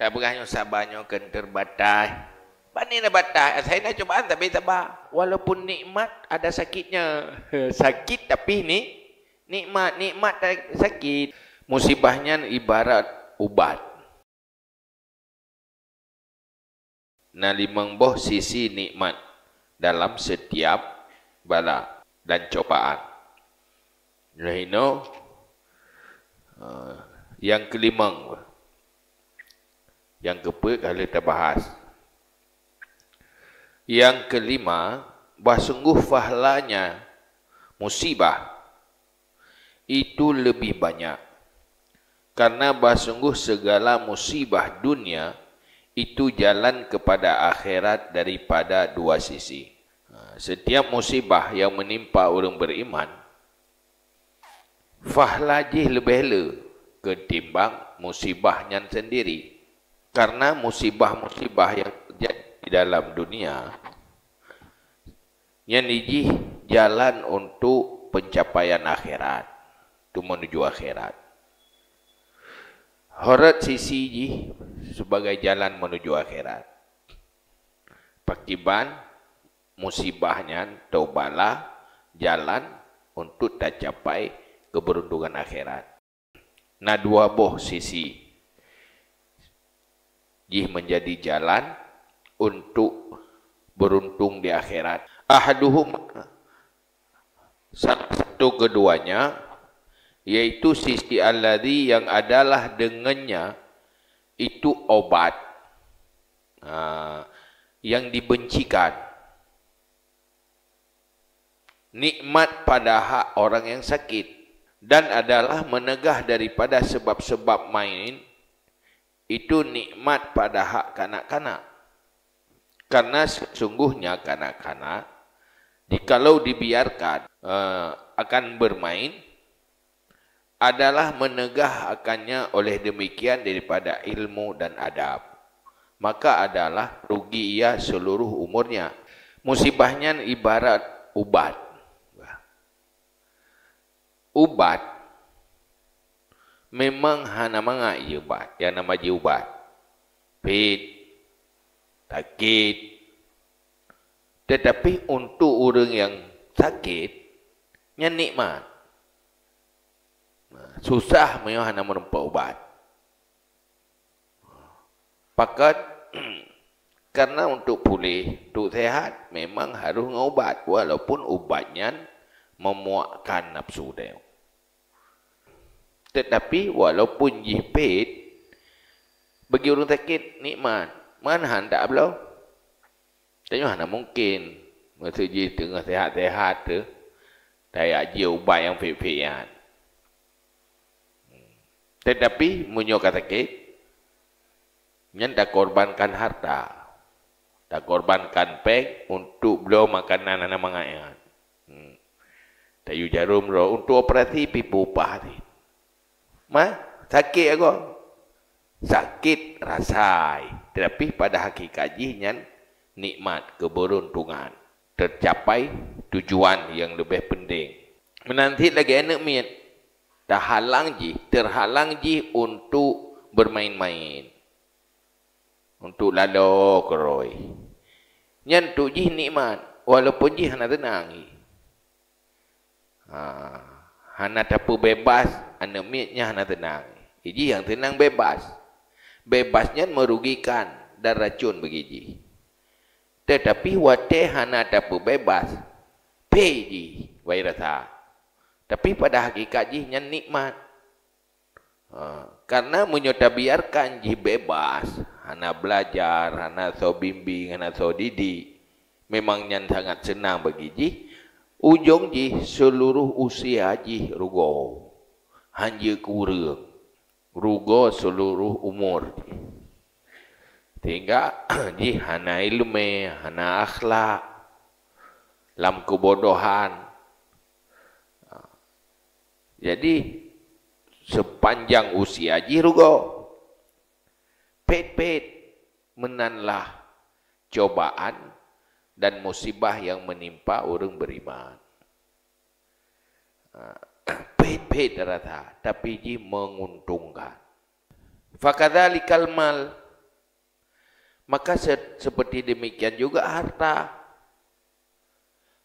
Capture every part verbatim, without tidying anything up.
Tapeugah nyoe saba nyoe kheun teurbatas. Pane na batas, asai na cobaan tapi saba. Walaupun nikmat ada sakitnya. Sakit tapi ni nikmat, nikmat ta-, sakit. Musibah nyan ibarat ubat. Na limong boh sisi nikmat dalam setiap bala dan cobaan. Lheuh inoe, eh, nyang keulimong, nyang keupeuet ka lheueh tabahas. Nyang keulima, bah sungguh pahalanya musibah itu lebih banyak. Karena bah sungguh segala musibah dunia itu jalan kepada akhirat daripada dua sisi. Ha, setiap musibah yang menimpa orang beriman, pahala jih leubeh le ketimbang musibah nyan sendiri. Karena musibah-musibah yang terjadi di dalam dunia, nyan jih jalan untuk pencapaian akhirat, untuk menuju akhirat. Horot sisi jih sebagai jalan menuju akhirat. Pakiban musibah nyan teubalah jalan untuk tacapai keberuntungan akhirat. Na dua boh sisi jih menjadi jalan untuk beruntung di akhirat. Ahaduhuma, salah satu keduanya, yaitu sisi alladzi yang adalah dengannya itu obat, ha, yang dibencikan. Nikmat pada hak orang yang sakit, dan adalah menegah daripada sebab-sebab main itu nikmat pada hak kanak-kanak. Karena sesungguhnya kanak-kanak, jikalau dibiarkan, eh, akan bermain, adalah menegah akannya oleh demikian daripada ilmu dan adab, maka adalah rugi ia seluruh umurnya. Musibah nyan ibarat ubat. Ubat memang hana mangat jih ubat, nyang nama jih ubat. Pet, sakét. Tetapi untuk ureuëng nyang sakét, nyan nikmat. Susah meunyoe hana meurumpok ubat. Pakon? Karena untuk puléh, untuk sehat, memang harus ngon ubat, walaupun ubat nyan memuakkan nafsu teuh. Tetapi walaupun jih pet, bagi ureuëng sakét nikmat, meuhan handak bloe. Tanyoe hana mungkin, masa jih teungoh sehat-sehat teuh, tajak jih ubat nyang pet-pet nyan. Tetapi meunyoe ka sakét, nyan takorbankan harta, takorbankan péng untuk bloe makanan hana mangat nyan. Hmm. Tayue jarom droe untuk operasi pih peuupah cit. Ma, sakét agoe. Sakét rasai, tetapi pada hakikat jih nyan nikmat, keberuntungan. Tercapai tujuan yang lebih penting. Meunan cit lagée aneuëk miet, tahalang jih, terhalang jih untuk bermain-main, untuk laloe keurôi. Nyan untuk jih nikmat, walaupun jih hana teunang jih. Ha, hana tapeubeubaih aneuëk miet nyan hana teunang. Jih nyang teunang beubaih. Beubaih nyan meurugikan dan racun bagi jih. Tetapi watée hana tapeubeubaih, pet jih wai rasa. Tapi pada hakikat jih nyan nikmat. Ha, karena meunyoe tabiarkan jih beubaih, hana belajar, hana soe bimbing, hana soe didik, memang nyan sangat seunang bagi jih, ujong jih seuluruh usia jih rugoe, hanjeuet keu ureuëng, rugoe seuluruh umur jih. Sehingga jih hana iéleumé, hana akhlak, lam keubodohan. Jadi, sepanjang usia jih rugoe. Pet-pet meunanlah cobaan dan musibah nyang meunimpa ureuëng beriman. Ha, pet-pet rasa, tapi jih menguntungkan. Fakadzalikal mal, Maka se-, seperti demikian juga harta.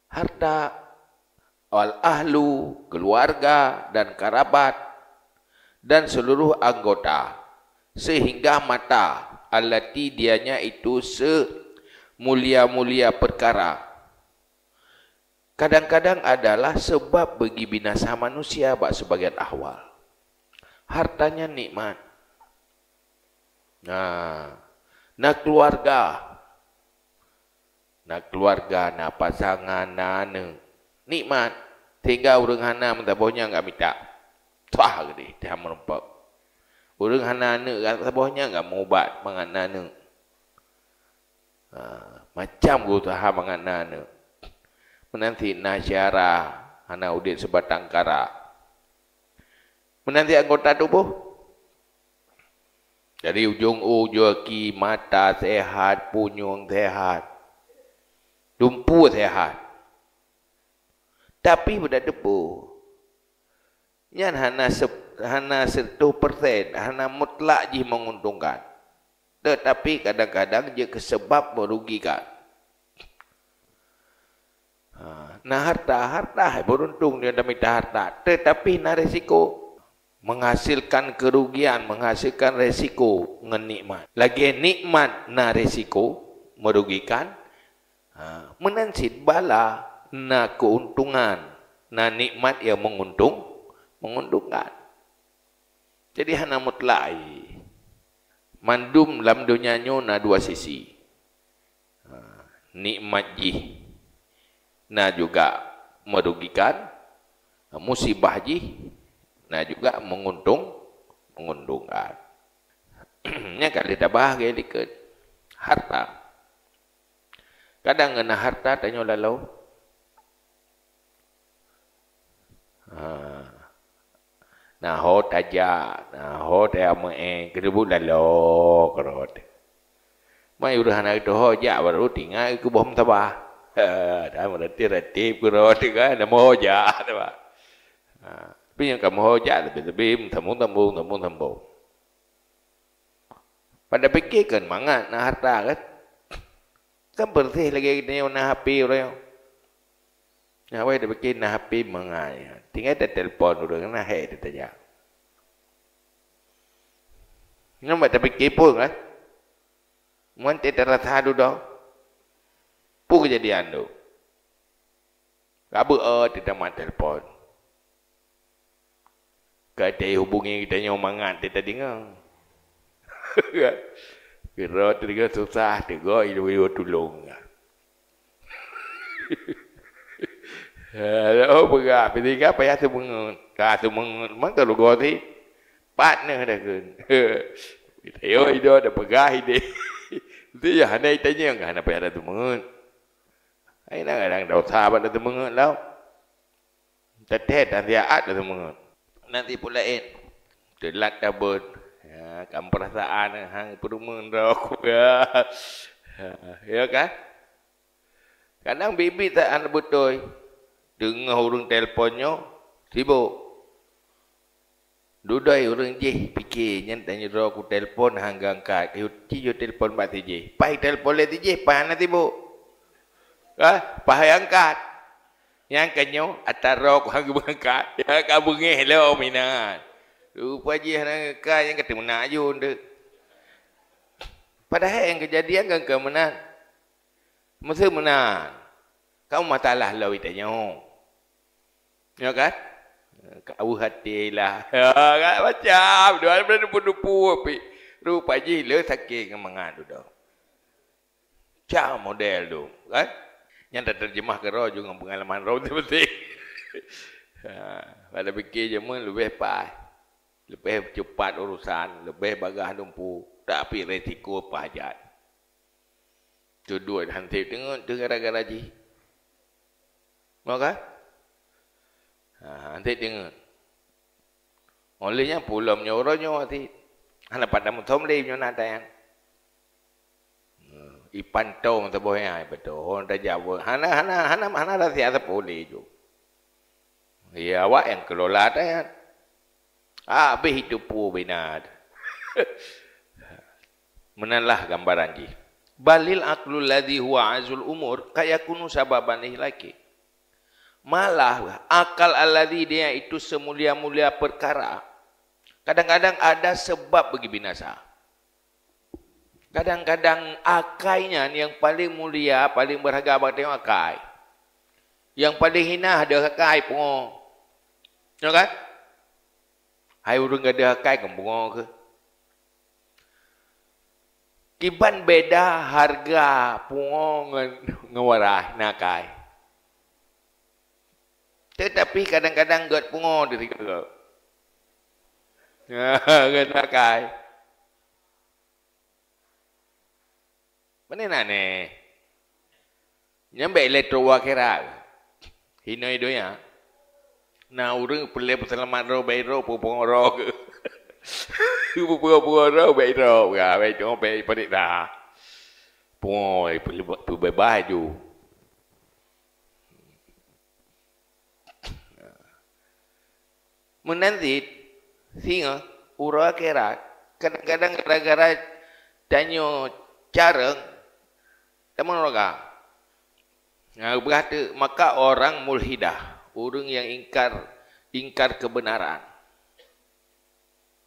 Harta, al-ahlu, keluarga dan karabat, dan seluruh anggota, sehingga mata, allati dianya itu semulia-mulia perkara, kadang-kadang adalah sebab bagi binasa manusia bak sebagian ahwal. Hartanya nikmat. Nah, na keluarga. Na keluarga, na pasangan, na aneuk. Nikmat. Sehingga ureuëng hana meusaboh nyang ka mita. Tuah geudeh, dah meurumpok. Ureuëng hana aneuk, ka saboh nyang ka meuubat mangat na aneuk. Ha, macam geuusaha mangat na aneuk. Meunan cit na syarah, hana udeb sibatang kara. Meunan cit anggota tuboh. Dari ujong u, ujong aki, mata sehat, punyueng sehat, dumpu sehat. Tapi beudateupeue, nyan hana sep-, hana seratus persen, hana mutlak jih menguntungkan. Tetapi kadang-kadang jeuet keu sebab merugikan. Ha, na harta, harta hai beuruntung dia dah mita harta, tetapi na risiko. Menghasilkan kerugian, menghasilkan risiko ngon nikmat. Lagée nikmat na risiko, merugikan, ha, meunan cit bala na keuntungan, na nikmat nyang menguntung, menguntungkan. Jadi hana mutlak. Mandum lam donya nyoe na dua sisi. Ha, nikmat jih na juga merugikan, musibah jih na juga menguntung, menguntungkan. Nyan ka lheueh tabahas lagée likot. Harta. Kadang ngon harta tanyoe laloe. Ha. Na ho tajak, na ho tajak meu'en, keuneuk laloe keurot. Mai ureuëng hana geutuho jak baru tinggai keu boh meutabah. Ha, dah meuratéb-ratéb keurot kan, na meuho jak, tabah. Ha, tapi nyang ka meuho jak, tapi-tapi meusambong-sambong, sambong-sambong. Pada pike kan mangat na harta kan? Kan beureuséh lagée geutanyoe na H P uroe nyoe. Nah, wai tapike na H P mangat nyan. Tinggai tatelpon ureuëng na hék teutajak. Nyoe bak tapike phon kan? Meunan teutarasa dudoe. Peue keujadian tu? Ka beuet teutamat telepon. Ka teuhubungi geutanyoe mangat teudeungoe. Keudroe teudeungoe susah, teugok ilue-ilue tulông. Oh, peugah, pih tinggai payah seumeungeut. Ka seumeungeut, man ka rugoe sit. Pat neuh dah kheun. Tayue ido dah peugah ideh. Itu ya hana itanyong, hana payah dah seumeungeut. Ai na kadang dosa bak teumeu'en lom. Teuthet dan siat teumeu'en. Nanti pun laén. Teulat tabeuet. Ya, kan perasaan hang peurumeuen droe. Ya kan? Kadang biet-biet that hana beutôi. Teungoh ureuëng telepon nyoe, sibok. Dudoe ureuëng jih pike, nyan tanyoe droe kutelepon hana geuangkat. Ci yue telepon bak si jih. Paih telepon lé si jih, paih hana sibok. Hah? Paih angkat. Nyang keunyoe atra droe ku hana geuangkat. Ya ka beungéh lom inan. Rupa jih hana geuangkat, nyang ka teumeunak aju deuek. Padahai nyang keujadian kan keu meunan. Meuseu meunan. Kamu masalah lom itanyoe. Ya kan? Ka aweueh até lah. Ya kan? Macam tu, ada dupu-dupu api. Rupa jih le sakét ngon mangat tu dah. Cam model tu, kan? Nyan tateurjeumah keudroe ju ngon peungalaman droe beutôi-beutôi. Ha, pada pike jameun leubeh paih. Leubeh ceupat urusan, leubeh bagaih lumpu, tapi resiko paih jat. Teuduek han sép teungeut teuh gara-gara jih. Mo kan? Ha, han sép teungeut. Oleh nyan pulom nyoe uroe nyoe sit. Hana pat tameusom lé nyoe na tayang. Ipan tom saboh nyan, ipan tom. Hana, hana, hana, hana rasa sapeue lé ju. Ya, awak nyang keulola tayang. Habéh itu peue binat. Meunan lah gambaran jih. Balil aqlu alladzi huwa azul umur kayakunu sababan ihlaki. Malah akal alladzi dia itu semulia-mulia perkara. Kadang-kadang ada sebab bagi binasa. Kadang-kadang akai nyan yang paling mulia, paling berharga bak tanyoe akai. Yang paling hina ada akai pungo. Ya kan? Hai ureuëng ada akai kan pungo ke? Kiban beda harga pungo ngon, ngon waras na akai. Tetapi kadang-kadang gét pungo di sigoe. Gét akai. Meunan aneh. Nyan bèk ilèe trok u akhirat. Hinoe donya. Na ureuëng peureulèe peuseulamat droe bèk droe, peue-peue droe keuh. Peue-peue droe bèk droe, ya, bèk droe bèk padik dah. Pungo peubeubaih ju. Meunan cit, singoh uroe akhirat, kadang-kadang gara-gara tanyoe carông, tamong rogam. Nah, beurati maka orang mulhidah, ureuëng yang ingkar, ingkar kebenaran.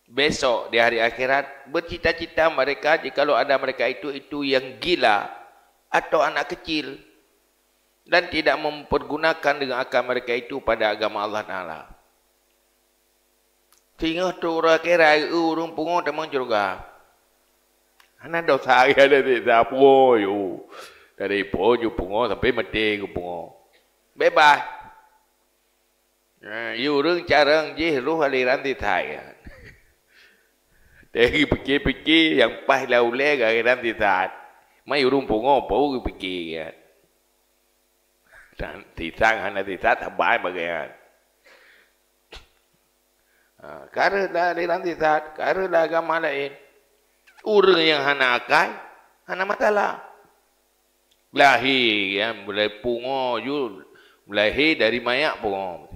Besok di hari akhirat, bercita-cita mereka jikalau ada mereka itu, itu yang gila atau anak kecil, dan tidak mempergunakan dengan akal mereka itu pada agama Allah Taala. Singoh trok uroe akhirat, ureuëng pungo tamong syeuruga. Hana dosa, ada siksa pungo ju. Dari po ju pungo sampai maté ju pungo. Beubaih. Nah, yue ureuëng carông jih roh aliran sisat. Tapi pike-pike nyang paih lam ulèe aliran sisat. Ma yue ureuëng pungo peue pike. Dan sisat hana sisat saban bagian. Ha, kareueng lam aliran sisat, kareueng lam agama laén. Ureuëng nyang hana akai, hana masalah. Lahé, ya, mulai pungo ju, lahé dari manyak pungo.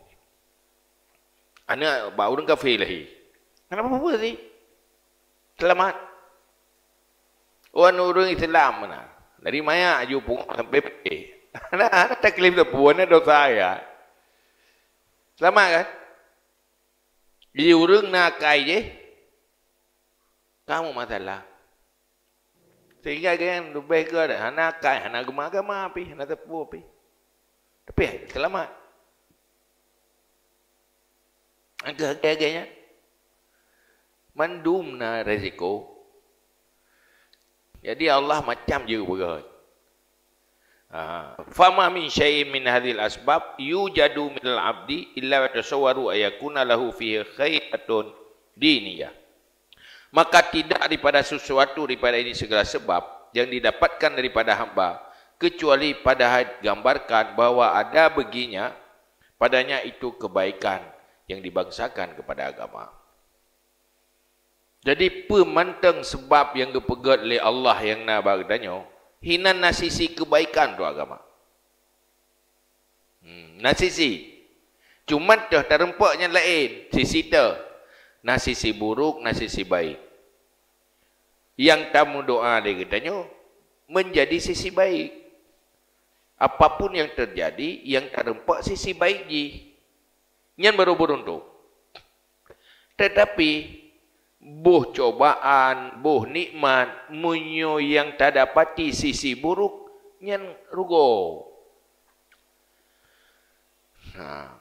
Aneuk bak ureuëng kafé lahé. Hana peue-peue sih. Seulamat. Wan ureuëng Islam na. Dari manyak ju pungo sampai pike. Hana, hana taklif sapeue, hana dosa ya. Seulamat kan? Di ureuëng na akai jih, kamu masalah. Sehingga gobnyan leubeh keu hana akai, hana geumah agama pih, hana teupeu pih. Tapi seulamat. Angka lagèe nyan. Mandum na resiko. Jadi Allah macam jeuet beugöt. Ha. Fama min syai'in min hadzihil asbab yujadu minal abdi illa wa yatasawwaru an yakuna lahu fihi khairatun diniyah. Maka tidak daripada sesuatu daripada ini segala sebab yang didapatkan daripada hamba, kecuali padahal gambarkan bahwa ada baginya padanya itu kebaikan yang dibangsakan kepada agama. Jadi, peue mantong seubab nyang geupeugét lé Allah nyang na bak geutanyoe, hinan na sisi keubaikan untuk agama. Hmm, na sisi. Cuma toh tarumpok nyang laén, sisi toh. Na sisi buruk, na sisi baik. Nyang tameudoa lé geutanyoe menjadi sisi baik. Apapun yang terjadi, nyang tarumpok sisi baik jih. Nyan baru beuruntung. Tetapi, boh cobaan, boh nikmat, meunyoe nyang tadapati sisi buruk, nyan rugoe. Nah,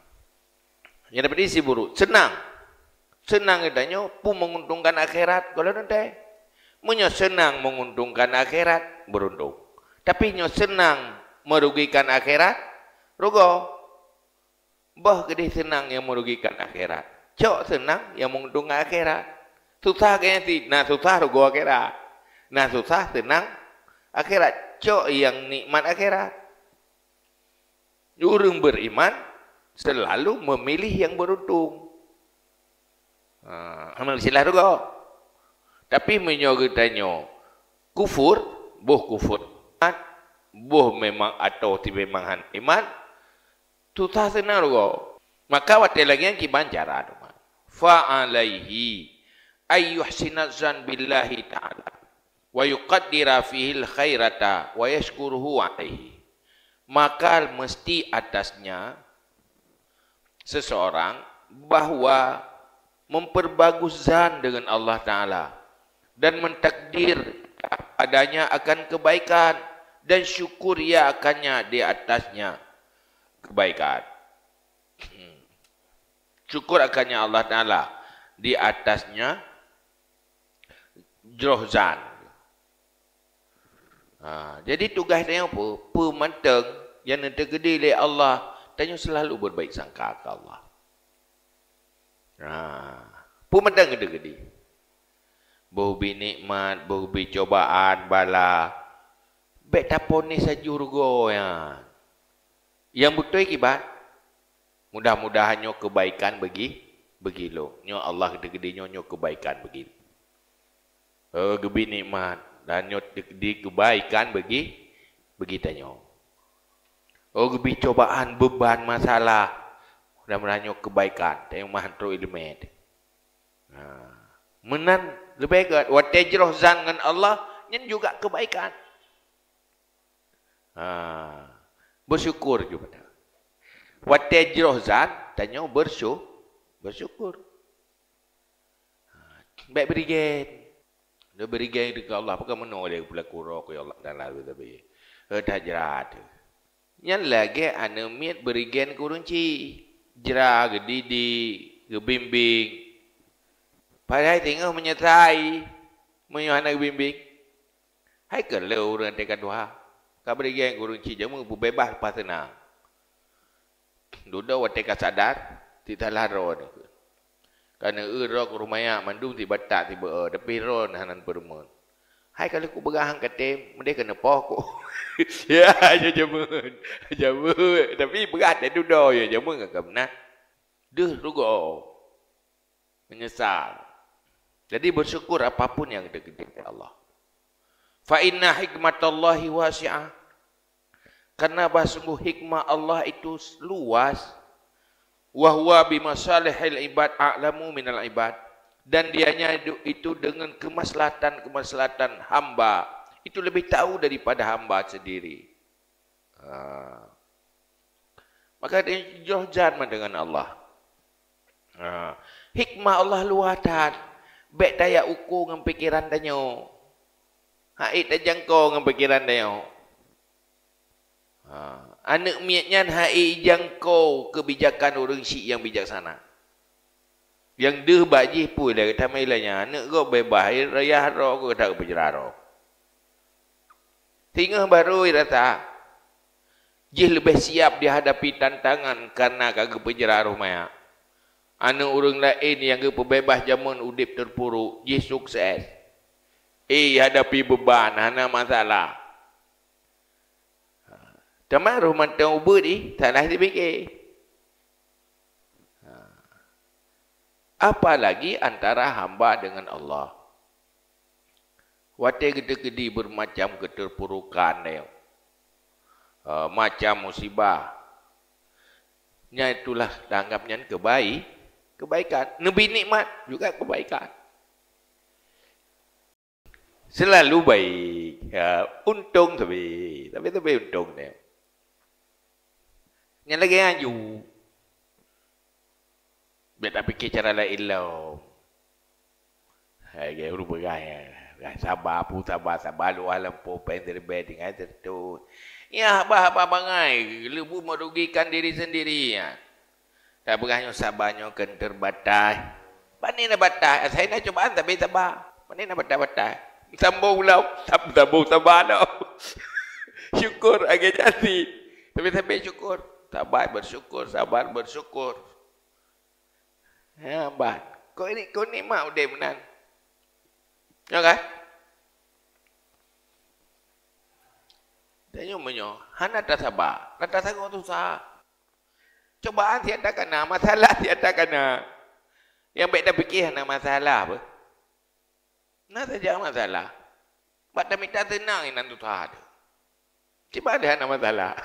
nyang dapati sisi buruk, seunang. Seunang geutanyoe peue menguntungkan akhirat, gohlom teuntèe. Meunyoe seunang menguntungkan akhirat, beuruntung. Tapi nyoe seunang merugikan akhirat, rugoe. Boh keudeh seunang nyang merugikan akhirat. Cok seunang nyang menguntungkan akhirat. Susah geutanyoe cit, na susah rugoe akhirat. Na susah seunang akhirat. Cok nyang nikmat akhirat. Ureuëng beriman selalu memilih yang beruntung. Ha, amal silah rugoe. Tapi meunyoe geutanyoe kufur, boh kufur, boh memang atau ti memang hana iman, susah seunang rugoe. Maka watèe lagèe nyan kiban cara teuma. Fa alaihi ayyuhsina zan billahi ta'ala. Wa yuqaddira fihil khairata wa yashkuruhu alaihi. Maka mesti atasnya seseorang bahwa memperbagus zan dengan Allah Ta'ala dan mentakdir padanya akan kebaikan dan syukur ia akannya di atasnya kebaikan. Syukur akannya Allah Ta'ala di atasnya jroh zan. Ha, jadi tugaih tanyoe peue? Peue mantong nyang neuteukeudi lé Allah, tanyoe selalu berbaik sangka keu Allah. Ha, peue mantong neuteukeudi. Boh bi nikmat, boh bi cobaan, bala. Bék taponis laju rugoe nyan. Nyang beutôi kiban, mudah-mudahan nyoe kebaikan bagi, bagi lôn. Nyoe Allah teukeudi nyoe, nyoe kebaikan bagi. Oh, geubi nikmat dan nyoe teukeudi kebaikan bagi, bagi tanyoe. Oh, geubi cobaan, beban, masalah. Mudah-mudahan nyoe kebaikan. Tanyoe mah trok ileumèe. Ha. Meunan leubeh gèt. Watèe jroh zan ngon Allah, nyan juga kebaikan. Ha. Bersyukur juga. Watèe jroh zan, tanyoe bersyu-, bersyukur. Ha. Bèk beurigèn. Nyoe beurigèn keu Allah, pakon meunoe lé peulaku droe keu Allah Taala, tapi, eh, dah jrat. Nyan lagèe aneuk miet beurigèn keu ureueng chik. Jra, geudidik, geubimbéng. Padahai teungoh meunyeusai meunyoe hana geubimbéng. Hai keuh lé ureueng teuka tuha. Ka beurigèn keu ureueng chik jameun peubeubaih paseunang. Dudoe watèe ka sadar, tisalah droe nyoe. Ka neueu droe keu ruh manyak mandum sibatak sibeuet, tapi droe hana peureumeun. Hai ka lheueh kupeugah han katem, meudeh keuneuk poh ku. Ya, ya jameun. Jameun. Tapi peugah teuh dudoe ya jameun ka meunan. Deuh rugoe. Menyesal. Jadi bersyukur apapun yang kita kerjakan Allah. Fa inna hikmatallahi wasi'ah. Karena bah sungguh hikmah Allah itu luas. Wa huwa bimasalihil ibad a'lamu minal ibad. Dan dianya itu, itu dengan kemaslahatan-kemaslahatan hamba. Itu lebih tahu daripada hamba sendiri. Ha. Maka tanyoe jroh zan mantong ngon Allah. Ha. Hikmah Allah luwah that. Bèk tajak uko ngon pikeran tanyoe. Hana tajangko ngon pikeran tanyoe. Ha. Aneuk miet nyan hana jangko keubijakan ureueng chik nyang bijaksana. Nyang deuh bak jih peue lé, geutamah ilée nyan aneuk gob beubaih, rayah droe keu that geupeujra droe. Singoh barô rasa jih leubeh siab dihadapi tantangan kareuna ka geupeujra roh manyak. Aneuk ureueng laén nyang geupeubeubaih jameun udeb teupuruk, jih sukses. Eh, hadapi beuban, hana masalah. Teuma roh mantong ubit jih, salah sipike. Apalagi antara hamba dengan Allah. Watée geuteukedi bermacam keterpurukan, eh, macam musibah, nyan itulah tanggap nyan kebai-, kebaikan. Neubi nikmat juga kebaikan. Selalu baik. Ya, untông sabe. Sabe-sabe untông nyan. Nyan lagée aju. Bék tapike cara laén lom. Hai, gaya ureueng peugah, ya. Peugah saba, peue saba, saba luwah lampôh péng teureubée tinggai teureutôh. Ya, haba-haba bangai, leubu merugikan diri sendiri, ya. Tapeugah nyoe saba nyoe keu teubatai. Pane na batai, asai na cobaan tapi saba. Pane na batai-batai. Sambông ulang, sam-, sambông saba lom. Syukur lagée nyan cit. Tapi sabe syukur. Sabar bersyukur, sabar bersyukur. Ya, bah. Kok ini, kok nikmat udeb meunan. Ya kan? Tanyoe meunyoe hana tasaba, na tasagoe susah. Cobaan siat takana, masalah siat takana. Nyang bék tapike hana masalah beuh. Na saja masalah. Bak tamita seunang inan susah teuh. Cuma ada hana masalah.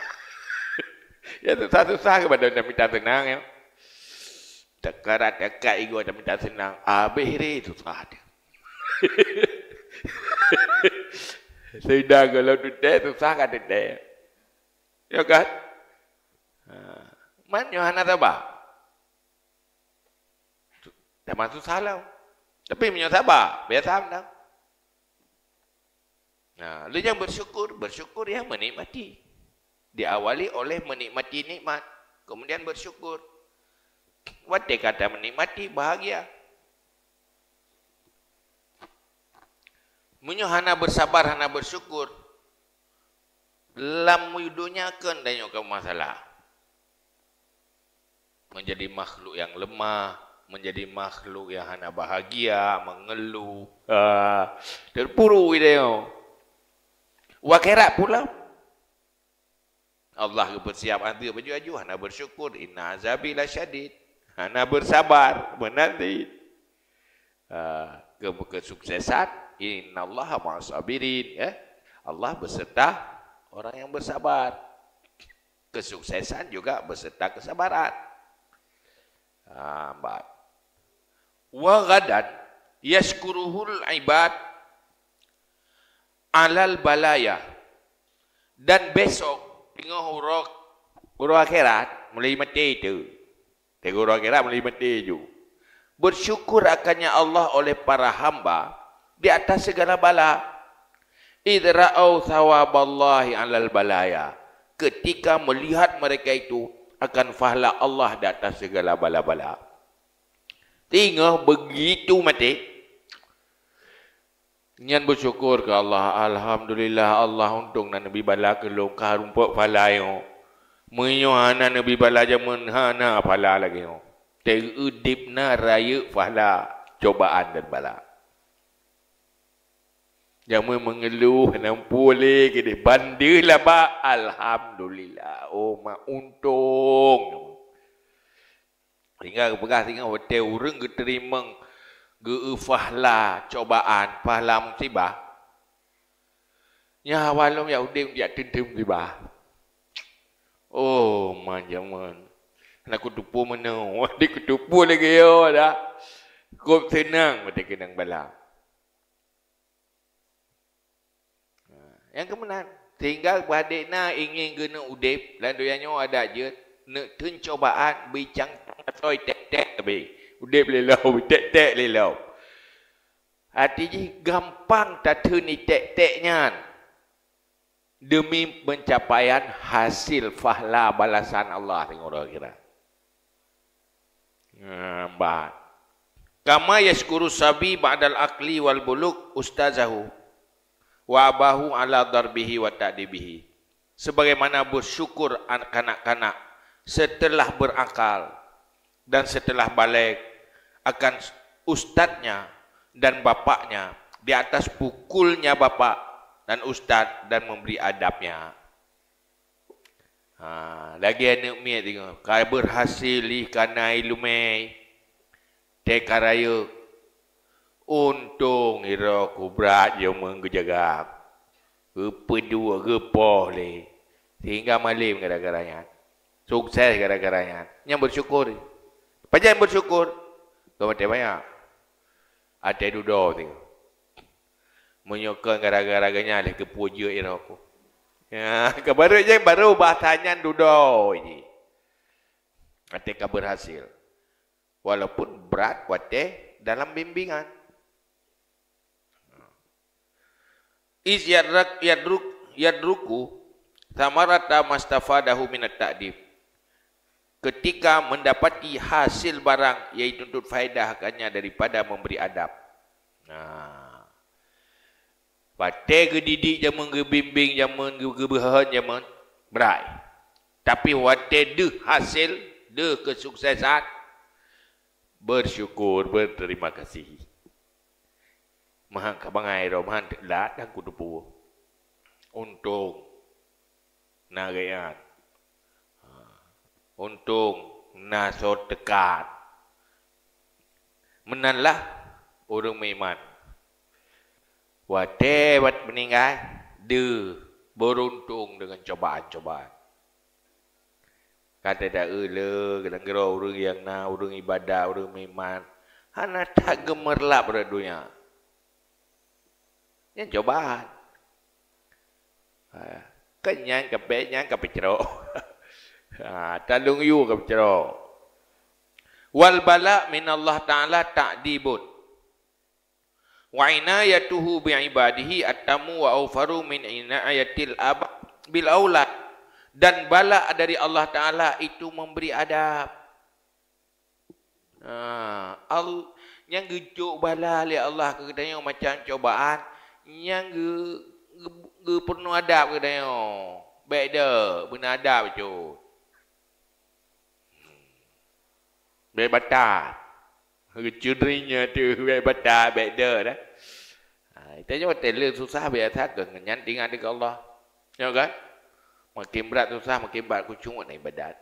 Ya susah-susah keupada tamita seunang ya. Teukarat dekat igoe tamita seunang. Abéh re susah teuh. Seudah gohlom teutek, susah ka teutek. Ya kan? Ha. Man nyoe hana saba. Teuma susah lom. Tapi meunyoe saba, biasa mantong. Nah, lheuh nyan bersyukur, bersyukur ya menikmati. Diawali oleh menikmati nikmat, kemudian bersyukur. Watée ka ta menikmati, bahagia. Meunyoe hana bersabar, hana bersyukur, lam donya keuh tanyoe ka masalah. Menjadi makhluk yang lemah, menjadi makhluk yang hana bahagia, mengeluh. Ah, teupuru tanyoe. U akhirat pula. Allah geupeusiap azeub aju-aju, hana bersyukur, "Inna azabi lasyadid." Hana bersabar, menanti. Ah, ke-, kesuksesan, "Innallaha ma'as sabirin," ya. Allah beserta orang yang bersabar. Kesuksesan juga beserta kesabaran. Ah, empat. "Wa ghadan yashkuruhul ibad alal balaya." Dan besok, teungoh uroe, uroe akhirat, mulai maté tu. Teungoh uroe akhirat, mulai maté ju. Bersyukur akannya Allah oleh para hamba di atas segala bala. "Idh ra'au thawaballahi alal balaya." Ketika melihat mereka itu akan pahala Allah di atas segala bala-bala. Teungoh begitu maté, nyan bersyukur keu Allah. "Alhamdulillah, Allah untông na neubi bala keu lôn, ka rumpok palai nyoe. Meunyoe hana neubi bala jameun, hana phala lagée nyoe." Teuudeb na rayeuk phala cobaan dan bala. Jameun meungeuluh, hana muphom lé keudeh, bandeuh laba, "Alhamdulillah, oh ma untông." Sehingga geupeugah singoh watée ureuëng geuteurimong geu-eu phala cobaan, phala musibah, nyan awai lom jak udeb jak teuntée musibah. Oh, ma jameun. Hana kuteupeu meunoe, di kuteupeu lagée nyoe dah. Kop seunang watée keunong bala. Ha, nyang keu meunan. Sehingga padub na ingin geuneuk udeb, lam donya nyoe adak jeuet, neuk teun cobaan, bicang asoe tek-tek leubeh. Udeb lé lom, tek-tek lé lom. Arti jih gampang tateun tek-tek nyan demi pencapaian hasil pahala balasan Allah di uroe akhirat. Nah, bah. "Kama yashkuru sabi ba'dal aqli wal buluk ustazahu wa abahu ala darbihi wa ta'dibihi." Sebagaimana bersyukur an-, kanak-kanak setelah berakal dan setelah baligh akan ustadznya dan bapaknya di atas pukulnya bapak dan ustadz dan memberi adabnya. Ha, lagée aneuëk miet teungoh, ka beurhasil jih kana iéleumé, teuka rayeuk. Untông iroe ku brat jameun geujaga, geupeuduek, geupoh lé, sehingga malem gara-gara nyan, sukses gara-gara nyan. Nyan bersyukur. Pajan bersyukur? Keu maté banyak. Até dudoe teungoh. Meunyoe kon gara-gara geuhnyan lé keupeue jeuet iroe ku. Ya, ka baru jih, baru bahasa nyan dudoe jih. Até ka beurhasil. Walaupun brat watée dalam bimbingan. Iz yadrak-, yadruk-, yadruku thamarata mastafadahu minat ta'dib. Ketika mendapati hasil barang yang dituntut faedah akannya daripada memberi adab. Nah, watée geudidik jameun, geubimbing jameun, geu-, geubeuhon jameun, brat. Tapi watée deuh hasil, deuh kesuksesan, bersyukur, berterima kasih. Meuhan ka bangai droe, meuhan teulat dan kuteupeu. Untông na geuyan. Ha. Untông na soe teukat. Meunan lah ureuëng meuiman. Watée wat meuninggai, deuh, beuruntung deungon cobaan-cobaan. Ka teuda-eu le, nanggroe ureuëng nyang na, ureuëng ibadah, ureuëng meuiman, hana that geumeurlab rot donya. Nyan cobaan. Ha, kan nyan ka peucrok. Ha, taleueng yue ka peucrok. Wal bala minallah ta'ala ta'dibun. Wa inayatuhu bi ibadihi atammu wa aufaru min inayatil ab bil aulad. Dan bala dari Allah Ta'ala itu memberi adab. Ha, al-, nyang geucok bala lé Allah keu geutanyoe macam cobaan, nyang geu-, geu-, geupeurunoe adab keu geutanyoe. Bék deuek, beuna adab cut. Bék batat. Geucuri nyoe tu bék batat, bék deuek dah. Ha, geutanyoe watée le susah biasa keu nyan ingat keu Allah. Nyo kan? Makin brat susah, makin brat khusyuk na ibadat.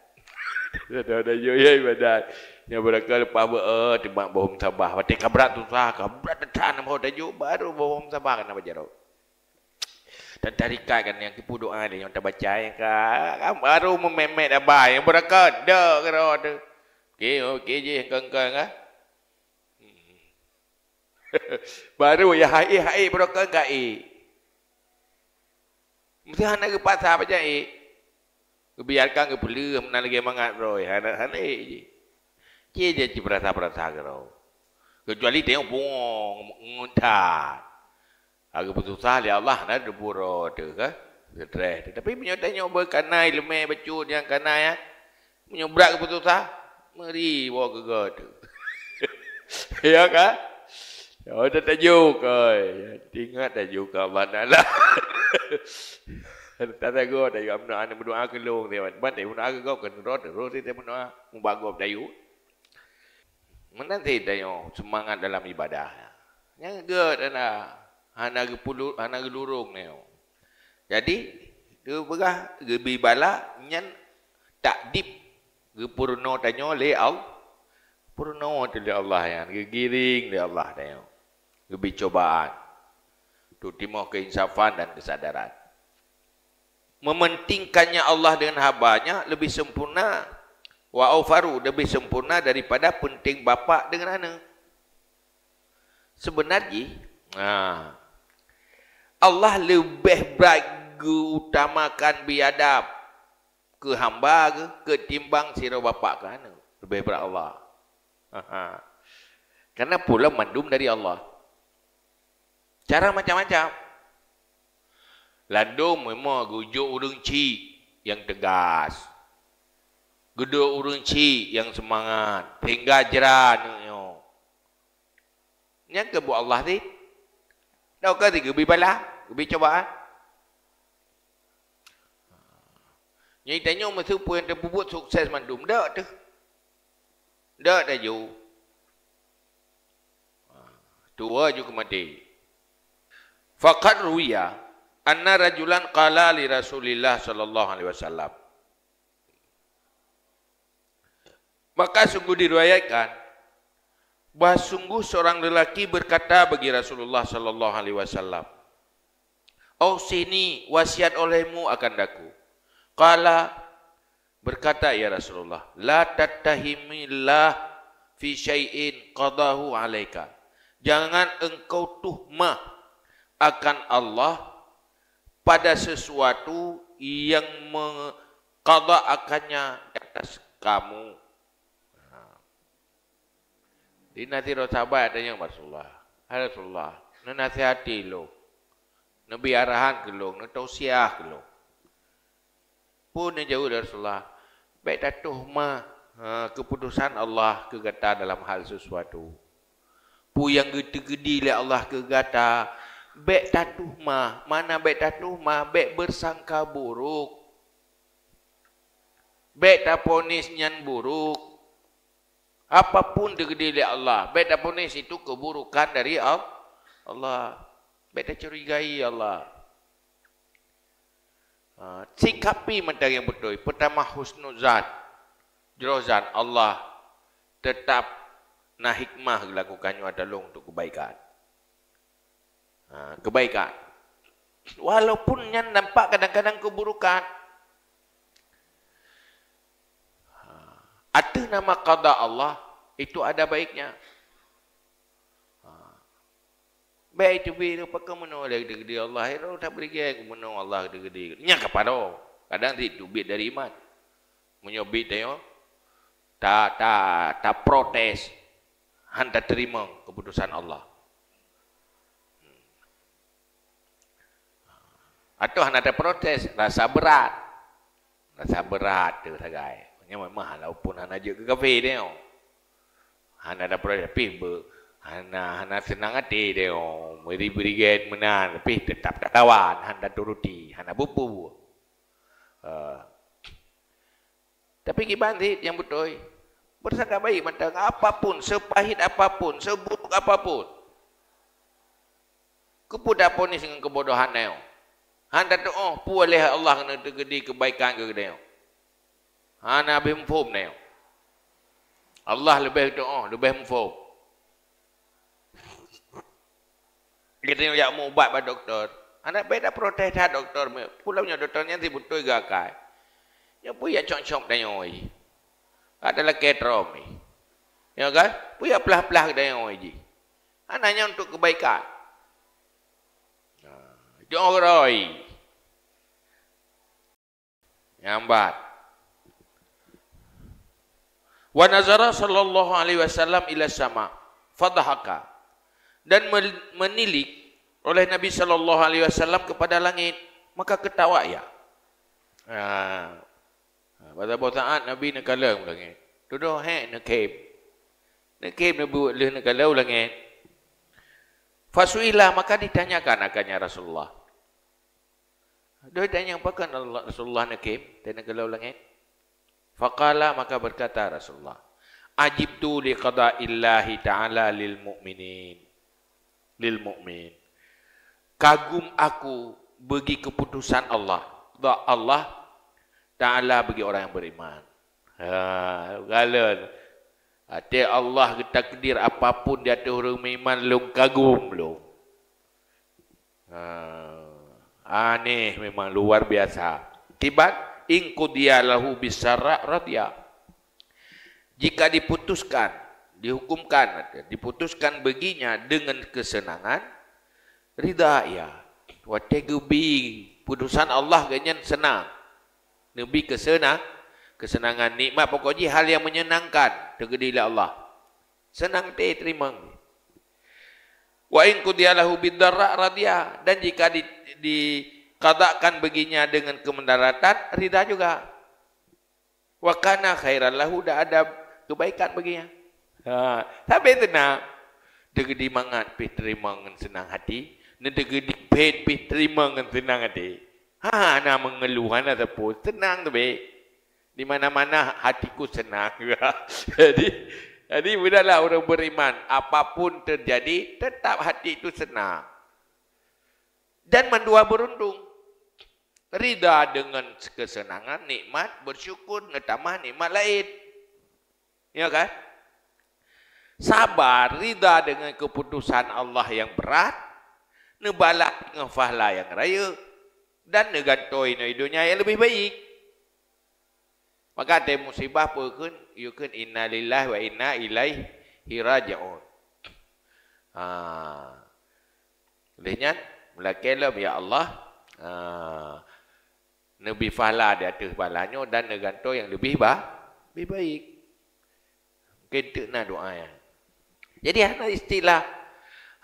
Dah, dah, dah, yo, yo, ibadat. Nyo beuraka leupah beu, eh, timbang boh musabah. Watée ka brat susah, ka brat that na boh tajuk, baru boh musabah kana bajarok. Dan tarikat kan nyang keupeue doa dia nyang tabaca nyang ka, kan baru meumét-mét aba nyang beuraka deuek keudroe tu. Oke, oke jih kengkeng ah. Baru ya hai hai beuraka ka ék. Mesti hana geupaksa baca ék. Geubiarkan geupeuleueh meunan lagée mangat droe, hana, hana ék jih. Cit jih cit peurasa-peurasa keudroe. Keucuali teuh bungong ngon that. Ka geupeususah lé Allah na teupuro teuh ka. Stres teuh. Tapi meunyoe tanyoe beukanai leumé bacut nyang kanai ah. Meunyoe brat geupeususah, meuri woe keu goe teuh. Ya kan? Oh, tatajuk oi. Ingat tajuk keu Allah Taala. Tatagoe tajuk amna aneuk meudoa keu lôn teuh. Ban teuh meudoa keu gob keu nurot terus teuh meudoa mubak gob tajuk. Meunan cit tanyoe seumangat dalam ibadah. Nyang gét hana, hana geupulu-, hana geulurong nyoe. Jadi, geupeugah geubi bala nyan takdib geupeurunoe tanyoe lé Allah. Peurunoe teuh lé Allah nyan, geugiring lé Allah tanyoe. Geubi cobaan. Untuk timoh keuinsafan dan keusadaran. Mementingkannya Allah dengan haba-Nya lebih sempurna, wa aufaru, lebih sempurna daripada penting bapak dengan aneuk. Seubeunajih, nah, Allah leubeh brat geuutamakan biadab keu hamba Geuh keutimbang sidroe bapak keu aneuk. Leubeh brat Allah. Karena pulang mandum dari Allah. Cara macam-macam. Ladôm memang geujok ureuëng chik nyang teugas. Geudok ureuëng chik nyang seumangat, sehingga jra aneuk nyoe. Nyang keubuet Allah cit. Nyoe ka cit geubi bala, geubi cobaan. Nyoe tanyoe meuseu peue nyang teupeubuet sukses mandum, deuek teuh. Deuek taju. Tuwoe ju keu maté. Faqad ruwiya anna rajulan qala li Rasulillah sallallahu alaihi wasallam. Maka sungguh diriwayatkan bahwa sungguh seorang lelaki berkata bagi Rasulullah sallallahu alaihi wasallam, "Ausini, wasiat olehmu akan daku." Qala, berkata, "Ya Rasulullah, la tattahimillah fi syai'in qadahu alaika." Jangan engkau tuhmah akan Allah pada sesuatu yang me-, qada akannya di atas kamu. Di na sidroe sahabat tanyong bak Rasulullah, "Hai Rasulullah, neunasihati lôn, neubi arahan keu lôn, neutausiah keu lôn." Peue neujaweueb lé Rasulullah, "Bék tatuhmah, ha, keuputusan Allah keu gata dalam hal sesuatu. Peue nyang geuteukeudi lé Allah keu gata, bék tatuhmah, makna bék tatuhmah, bék beusangka buruk. Bék taponis nyan buruk." Apapun teukeudi lé Allah, bék taponis itu keburukan dari Al-, Allah. Bék tacurigai Allah. Ha, sikapi mantong nyang beutôi. Pertama, husnuzan. Jroh zan Allah tetap na hikmah geulakukan nyoe ata lôn untuk kebaikan. Ha, kebaikan. Walaupun nyan nampak kadang-kadang keburukan. Ha, ateueh nama qada Allah, itu ada baiknya. Ha. Bèk teubiet lé pakon meunoe lé geude-geude Allah, hai droe that beurigèe meunoe Allah geude-geude. Nyan ka padum. Kadang sit teubiet dari iman. Meunyoe biet tanyoe, ta, ta, taprotes, han tateurimong keuputusan Allah. Atawa hana taprotes, rasa brat. Rasa brat teuh sagai. Nyan memang walaupun hana jeuet keu kafé tanyoe. Hana taprotes, tapi be-, hana, hana seunang até tanyoe. Meuri-, beurigèe meunan, tapi teutap talawan, han taturuti, hana peue-peue. Eh, Tapi kiban sit nyang beutôi, beurasangka baik mantong, apapun, seupahit apapun, seuburuk apapun. Keupeue taponis ngon keubodohan nyoe? Han tatu'oh peue lé Allah neuteugedi keubaikan keu geutanyoe. Hana habéh muphom nyoe. Allah leubeh tu'oh, leubeh muphom. Geutanyoe jak meu ubat bak dokto. Hana bèk taprotes that dokto. Peue lom nyoe dokto nyan sit beutôi geuakai. Nyoe peue jak cok-cok tanyoe. Ada lakèe trom. Ya kan? Peue jak plah-plah tanyoe jih. Hana nyan untuk kebaikan. Nah, jok roi. Nyambat. Wa nazara sallallahu alaihi wasallam ila sama, fadhahaka. Dan mel-, menilik oleh Nabi sallallahu alaihi wasallam kepada langit, maka ketawa ia. Ha. Ha, pada boh saat Nabi neukalon langit. Tudoh hek neukhém. Neukhém neubuet lheueh neukalon langit. Fasuila, maka ditanyakan akannya Rasulullah. Doi tanyong pakon Allah, Rasulullah neukhém, teuneuk geulong langét. Faqala, maka berkata Rasulullah, "Ajibtu li qadaillahi ta'ala lil mu'minin, lil mu'min." Kagum aku bagi keputusan Allah, qada Allah Ta'ala bagi orang yang beriman. Ha, galon. Até Allah geutakdir apapun di ateueh ureuëng meuiman, lôn kagum lôn. Ha, aneh memang, luar biasa. Kiban, "In qudiya lahu bisarra radiya." Jika diputuskan, dihukumkan, diputuskan baginya dengan kesenangan, ridha ia. Watée geubi putusan Allah, geuhnyan seunang. Neubi keuseunang, keuseunangan, nikmat, pokok jih hal yang menyenangkan teugeudi lé Allah. Seunang teurimong. "Wa in qudiya lahu bidharra radiya," dan jika di, dikadakan baginya dengan kemudaratan, ridha juga. "Wa kana khairan lahu," dan ada kebaikan baginya. Ha, sabe seunang. Teugeudi mangat pih teurimong ngon seunang hati, neuteugeudi phét pih teurimong ngon seunang hati. Ha, hana meungeuluh, hana sapeue, seunang teubiet. Di mana-mana hatiku senang. Jadi, jadi mudahlah orang beriman, apapun terjadi, tetap hati itu senang. Dan mandua beruntung. Ridha dengan kesenangan, nikmat, bersyukur, neutamah nikmat lain. Ya kan? Sabar, ridha dengan keputusan Allah yang berat, neubalah dengan pahala yang raya, dan neugantoe inoe donya yang lebih baik. Maka até musibah peue kheun, yue kheun, "Inna lillahi wa inna ilaihi raji'un." Ha. Lheueh nyan, meulakée lom, "Ya Allah, ha, neubi pahala di ateueh pahala nyoe dan neugantoe nyang leubeh ba-, leubeh baik." Mungkin teuk na doa nyan. Jadi hana istilah,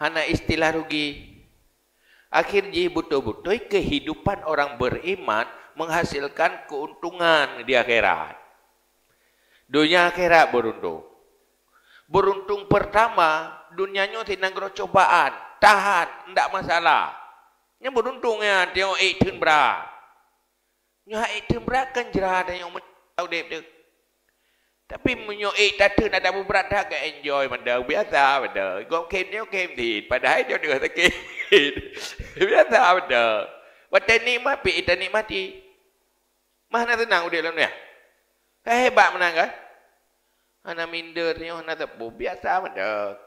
hana istilah rugi. Akhir jih beutôi-beutôi kehidupan orang beriman menghasilkan keuntungan di akhirat. Donya akhirat beruntung. Beruntung pertama, donya nyoe sit nanggroe cobaan, tahan, ndak masalah. Nyan beruntung nyan, tengok ék theun brat. Nyoe hai teumeurat kan jra dan nyang meunyoe udeb tu. Tapi meunyoe ék tateun ada beubrat that ka enjoy mantong, biasa mantong. Gom khem nyoe khem dit, padahai jodoh sakét. Biasa mantong. Watée nikmat pih tanikmati. Mah na seunang udeb lam dunia. Ka hebat meunan kan? Hana minder nyoe, hana teupeu, biasa mantong.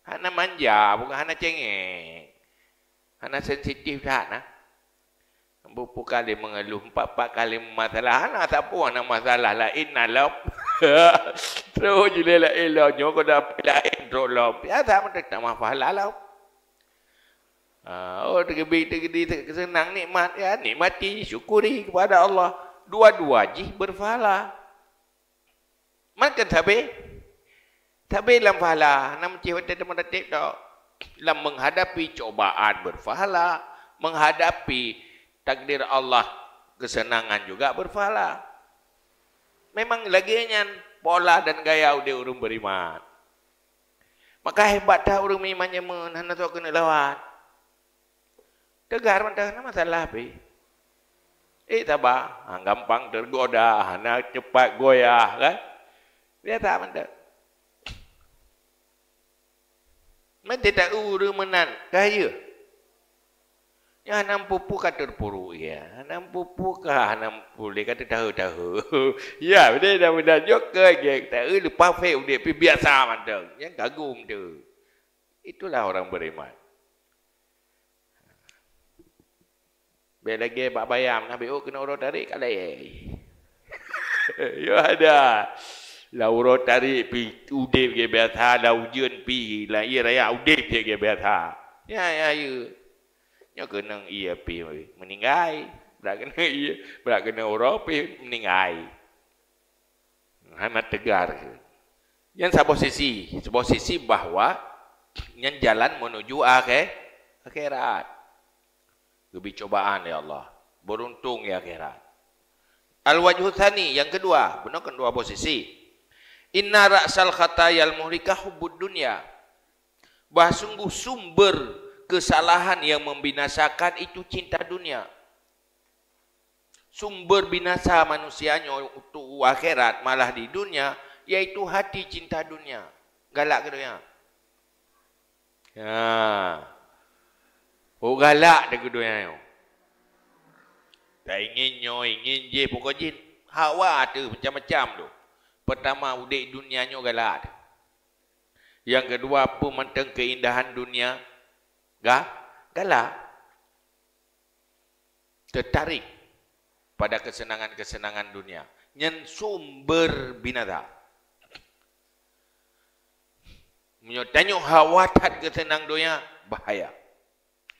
Hana manja, bukan hana cengeng. Hana sensitif that na. Bukon kali mengeluh, empat-empat kali masalah, hana sapeue, hana masalah laén na lom. Terus jilé laén lom, nyoe keuda laén trok lom. Biasa mantong, tamah pahala lom. Ah, oh, teugeubri, teugeudi, teukeuseunan nikmat, ya, nikmati, syukuri kepada Allah. Dua-dua jih berpahala. Maka sabe, sabe lam pahala, na meucih watée teuma tatép tok. Lam menghadapi cobaan berpahala, menghadapi takdir Allah, kesenangan juga berpahala. Memang lagée nyan pola dan gaya udeb ureuëng beriman. Maka hebat that ureuëng beriman nyan, hana soe keuneuk lawan. Teugar mantong, hana masalah pih. Eh, saba, ha, gampang tergoda, hana cepat goyah, kan? Biasa mantong. Meuti ta ureuëng meunan, kah ya? Ya, hana peue-peue ka teupuruk ya. Hana peue-peue ka, hana peue ka teutahe-tahe. Ya, beudeh dah, beudeh jok ke, ge, ta leupah fek udeb pih biasa mantong. Nyang kagum tu. Itulah orang beriman. Bèk lagèe bak bayam, na bèk keuneuk uroe tarék ka lé. Yo ada. Lam uroe tarék pih udép lagèe biasa, lam ujeuen pih, lam ié raya udép lagèe biasa. Ya, ya, ya. Nyoe keunong ié pih meuninggai. Brat keunong ié, brat keunong uroe pih meuninggai. Hana teugar. Nyan saboh sisi, saboh sisi bahwa nyan jalan menuju akhé-, akhirat. Geubri cobaan, ya Allah. Beruntung di akhirat. Al-wajhu tsani, yang kedua, beuna kan dua boh sisi. Inna ra'sal khatayal muhlikah hubbud dunya. Bah sungguh sumber kesalahan yang membinasakan itu cinta dunia. Sumber binasa manusia nyoe untuk akhirat malah di dunia, yaitu hati cinta dunia. Galak keu dunia. Ya. Oh, galak deh keu dunia nyoe. Tak ingin nyoe, ingin jih, pokok jih hawa tu macam-macam tu. Pertama, udép dunia nyoe galak tu. Yang kedua, apa mantong keindahan dunia ga-, galak. Tertarik pada kesenangan-kesenangan dunia. Nyan sumber binasa. Meunyoe tanyoe hawa that keu seunang donya, bahaya.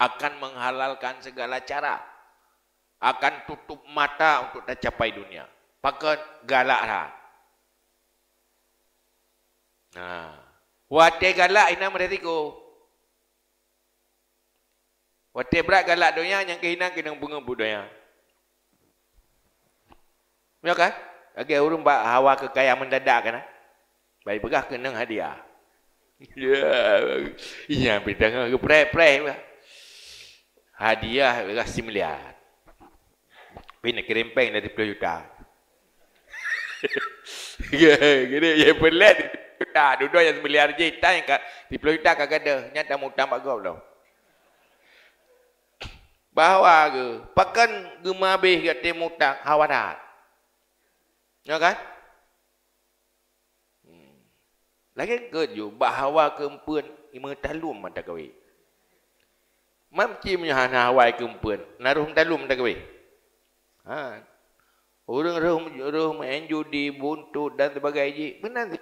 Akan menghalalkan segala cara. Akan tutup mata untuk tacapai dunia. Pakon? Galak that. Nah, watèe galak inan meurisiko. Watèe brat galak donya, nyang keuh inan keunong beungeut buet donya. Ya kan? Lagèe ureueng bak hawa keu kaya mendadak kan? Bak jipeugah keunong hadiah. Ya, iya, pih tangan geupreh-preh bah. Hadiah peugah similiar. Pih neukirém péng dari siploh juta. Geude, ya, peulét juta, dudoe nyang similiar jih, tan ka siploh juta ka gadôh, nyan tamutang bak gob lom. Bahwa geu, pakon geumeuhabéh gata mutang, hawa that. Ya kan? Hmm. Lagèe keujeuet bak hawa keu eumpeuen, imeutalum mata kawé. Mam cit meunyoe hana hawa keu eumpeuen, na roh meutalum mata kawé. Ha. Ureueng roh, roh maén judi, buntot dan sebagainya jih, meunan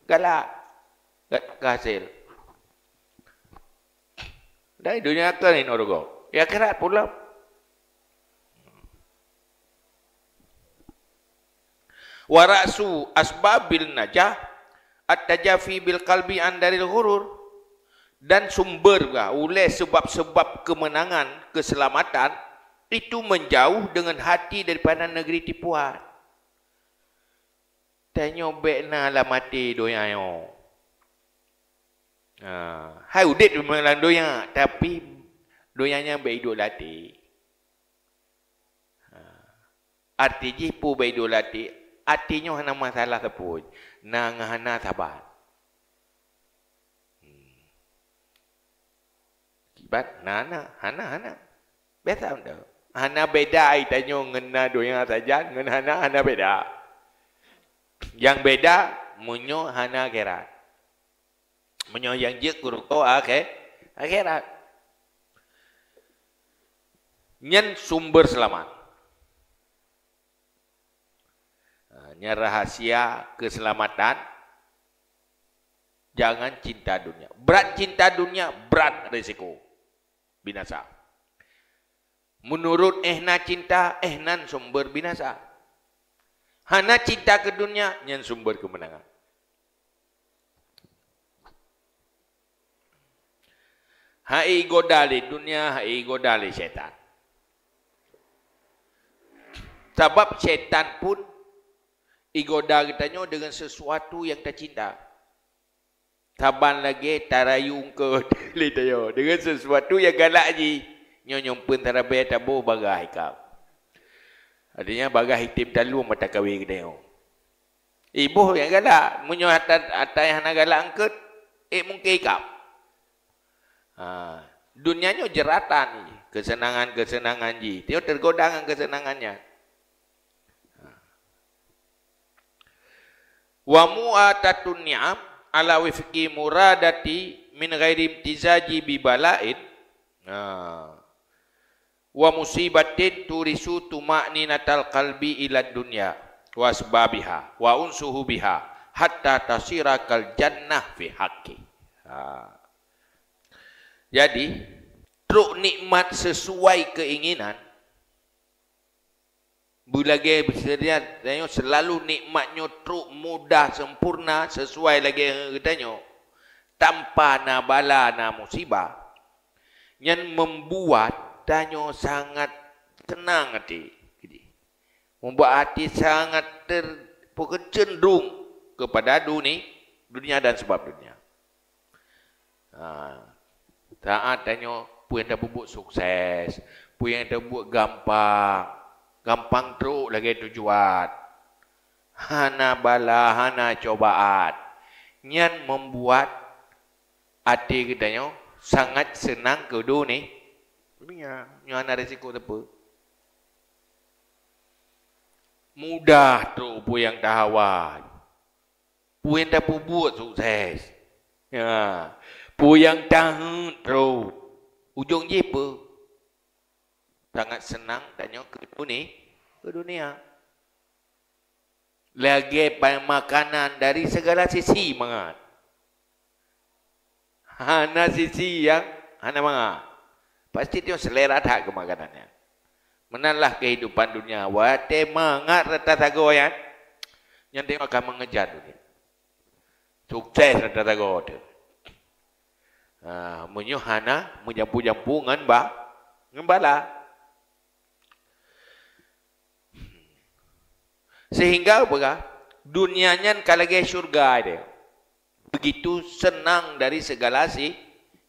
galak. Gata keu hasé. Dan di dunia kan inoe rugoe. Di akhirat pula. Wa ra'su asbabil najah at-tajafi bil qalbi an daril ghurur. Dan sumber, bah, ulèe sebab-sebab kemenangan, keselamatan, itu menjauh dengan hati daripada negeri tipuan. Tanyoe bèk na lam até donya nyoe. Ha, hai udép lam donya, tapi donya nyan bèk iduek lam até. Ha. Arti jih peue bèk iduek lam até? Até nyoe hana masalah sapeue, na ngon hana saban. Hmm. Kiban na, na, hana, hana. Biasa mantong. Hana beda ai tanyoe ngon na donya sajan, ngon hana, hana beda. Nyang beda, meunyoe hana akhirat. Meunyoe nyang jeuet keu rugoe akhé-, akhirat. Nyan sumber seulamat. Ha, nyan rahasia keuseulamatan. Jangan cinta dunia. Brat cinta dunia, brat risiko. binasa. Meunurot éh na cinta, éh nan sumber binasa. Hana cinta keu dunia, nyan sumber keumeunangan. Hai igoda lé dunia, hai igoda lé syaitan. Sabab syaitan pun igoda geutanyoe deungon sesuatu nyang tacinta. Saban lagée tarayu eungkôt lé tanyoe deungon sesuatu nyang galak jih. Nyoe nyang peuntara bée taboh bagaih ikab. Artinya bagaih item taleueng mata kawé geutanyoe. Iboh nyang galak. Meunyoe ata, ata nyang hana galak eungkôt, ék mungken ikab. Ha, dunia nyoe jeuratan jih, keuseunangan-keuseunangan jih. Tanyoe teugoda ngon keuseunangan nyan. Wa mu'atatun ni'am ala wifqi muradati min ghairi imtizaji bi bala'in. Nah. Wa musibatin turisu tuma'ninatal qalbi ila dunya wa asbabiha wa unsuhu biha hatta tasira kal jannah fi haqqi. Ha. Jadi, trok nikmat sesuai keinginan, beulagée beuseudia tanyoe seulalu nikmat nyoe trok mudah sempurna sesuai lagée geutanyoe, tanpa na bala na musibah, nyan membuat tanyoe sangat tenang até. Membuat até sangat ter-, peue keuh, cenderung kepada duni-, dunia dan sebab dunia. Ha, saat tanyoe peue nyang tapeubuet sukses, peue nyang tapeubuet gampang, gampang trok lagée tujuan. Hana bala, hana cobaan. Nyan membuat até geutanyoe sangat seunang keu duni-, dunia. Nyoe hana risiko teupeu. Mudah trok peue nyang tahawa. Peue nyang tapeubuet sukses. Ya. Peue nyang taheuet trok. Ujong jih peue? Sangat seunang tanyoe keu duni-, keu dunia. Lagée pai makanan dari segala sisi mangat. Hana sisi nyang hana mangat. Pasti tanyoe selera that keu makanan nyan. Meunanlah kehidupan dunia. Watée mangat rata sagoe nyan, nyan tanyoe akan mengejar dunia. Sukses rata sagoe teuh. Ha, meunyoe hana meujampu-jampu ngon ba-, ngon bala. Sehingga peugah, dunia nyan ka lagée syurga dia. Begitu seunang dari segala si-,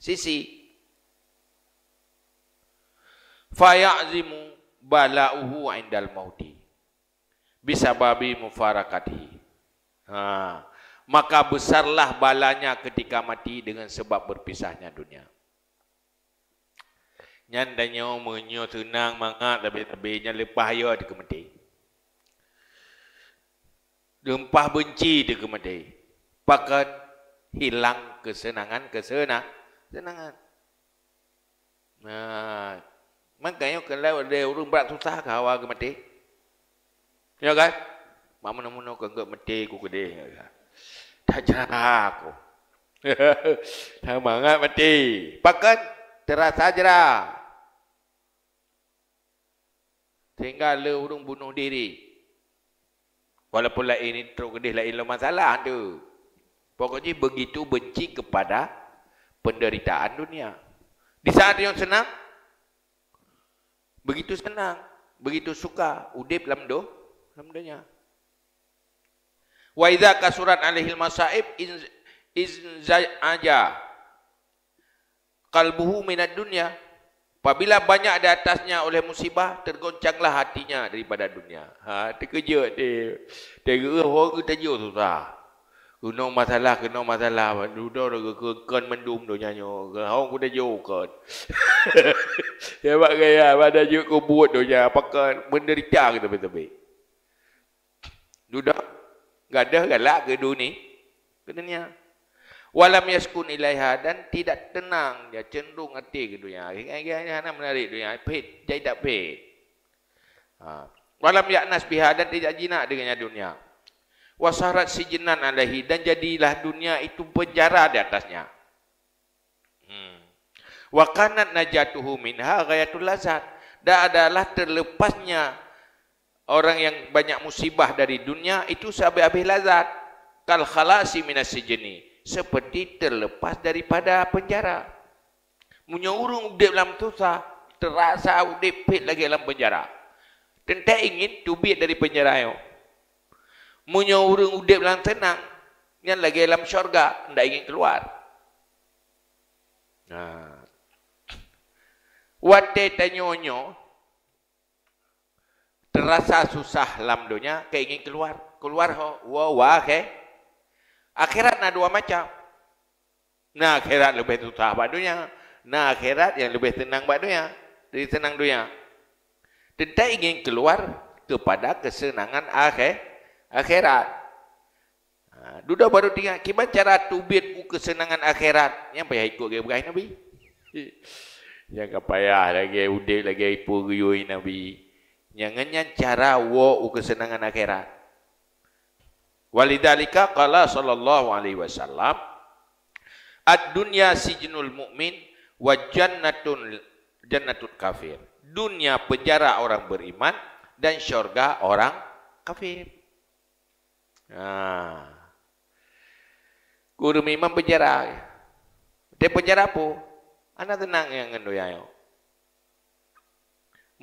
sisi. Faya'zimu bala'uhu indal mauti bisababi mufarakatihi. Ha, maka besarlah balanya ketika mati dengan sebab berpisahnya dunia. Nyan tanyoe meunyoe seunang mangat sabe-sabe, nyan leupah yo teuh keu maté. Leupah beunci teuh keu maté. Pakon hilang keuseunangan, keuseuna-, seunangan. Nah, makajih keu lheueh ureuëng brat susah ka hawa geumaté. Ya kan? Mak meunoe-meunoe keu anggét maté ku keudeh. Tajra ku. Semangat maté. Pakon terasa jra. Sehingga le ureuëng bunuh diri. Walaupun laén trok keudeh laén lom masalah tu. Pokoknya begitu benci kepada penderitaan dunia. Di saat yang senang, begitu senang, begitu suka udeb lam do-, lam dunia. Wa idza kasurat alaihil masaib in-, inza'aja qalbuhu minad dunya. Apabila banyak di atasnya oleh musibah, tergoncanglah hatinya daripada dunia. Ha, terkejut dia. Tergeuh ho geutanyoe susah. Keunoe masalah, keunoe masalah. Dudoe geukheun kon mandum donya nyoe. Hong kuda jokon. Ya bak gaya, pada juk kubuat donya. Pakon menderita kita betul-betul. Dudoe gadoh galak keu duni-, keu dunia. Walam yaskun ilaiha, dan tidak tenang, dia cenderung até keu dunia. Hana menarik dunia, phet, jadi tak phet. Ha. Walam ya'nas biha, dan tidak jinak dengannya dunia. Wasarat sijnan alaihi, dan jadilah dunia itu penjara di atasnya. Hmm. Wa kanat najatuhu minha ghayatul lazat. Dan adalah terlepasnya orang yang banyak musibah dari dunia itu sehabis-habis lazat. Kal khalasi minas sijni, seperti terlepas daripada penjara. Meunyoe ureuëng udeb lam susah, terasa udeb phet lagée lam penjara. Teuntée ingin teubiet dari penjara nyoe. Meunyoe ureuëng udeb lam seunang, nyan lagée lam syurga, ndak ingin keluar. Nah, watée tanyoe nyoe terasa susah lam donya, keu ingin keluar. Keluar ho, woe u akhé-, akhirat na dua macam. Na akhirat leubeh susah bak donya, na akhirat nyang leubeh seunang bak donya, dari seunang donya. Teuntée ingin keluar kepada kesenangan akhé-, akhirat. Ha, dudoe barô teuingat, kiban cara teubiet u kesenangan akhirat, nyang payah ikot geupeugah Nabi. Nyang ka payah lagée udeb lagée ipeue geuyue Nabi. Nyang nyan cara woe u kesenangan akhirat. Walidzalika qala sallallahu alaihi wasallam, "Ad-dunya sijnul mu'min wa jannatun, jannatul kafir." Dunia penjara orang beriman dan syurga orang kafir. Ha. Ureuëng meuiman penjara. Di penjara peue? Hana teunang nyang ngon donya nyoe.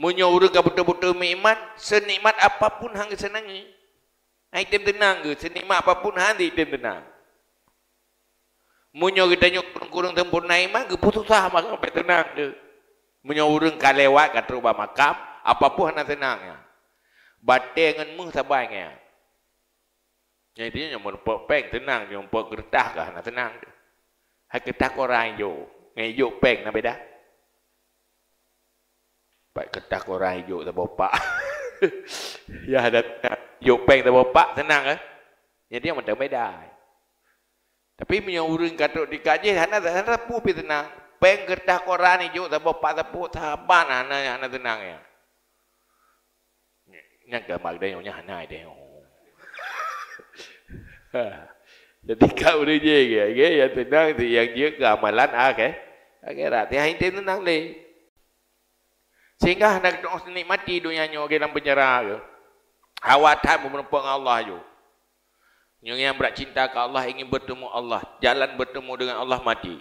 Meunyoe ureuëng ka beutôi-beutôi meuiman, seunikmat apapun hana geuseunangi. Hana item teunang geuh, seunikmat apapun hana item teunang. Meunyoe geutanyoe kureueng-kureueng sempurna iman, geupeususah maka sampai teunang geuh. Meunyoe ureuëng ka lewat, ka trok bak makam, apapun hana seunang nyan. Batée ngon méuh saban nyan. Nyang inti nyoe meureumpok péng teunang, meureumpok keureutah ka hana teunang. Hai keureutah koran ijo, ngon ijo péng na beda. Pat keureutah koran ijo saboh pak. Ya ada ijo péng saboh pak teunang, eh? Jadi nyang mantong beda. Tapi meunyoe ureuëng ka trok tingkat jih, hana, hana sapeue pih teunang. Péng keureutah koran ijo saboh pak sapeue saban hana, hana teunang ya. Nyang keu mak geutanyoe nyan hana ideh. Jadi ka ureuëng jih, nyang teunang nyang jeuet keu amalan akhé-, akhirat. Nyang hana teunang lé. Sehingga hana geutanyoe nikmati donya nyoe lagée lam penjara geuh. Hawa that meureumpok ngon Allah ju. Nyang, nyang brat cinta keu Allah, ingin bertemu Allah, jalan bertemu dengan Allah mati.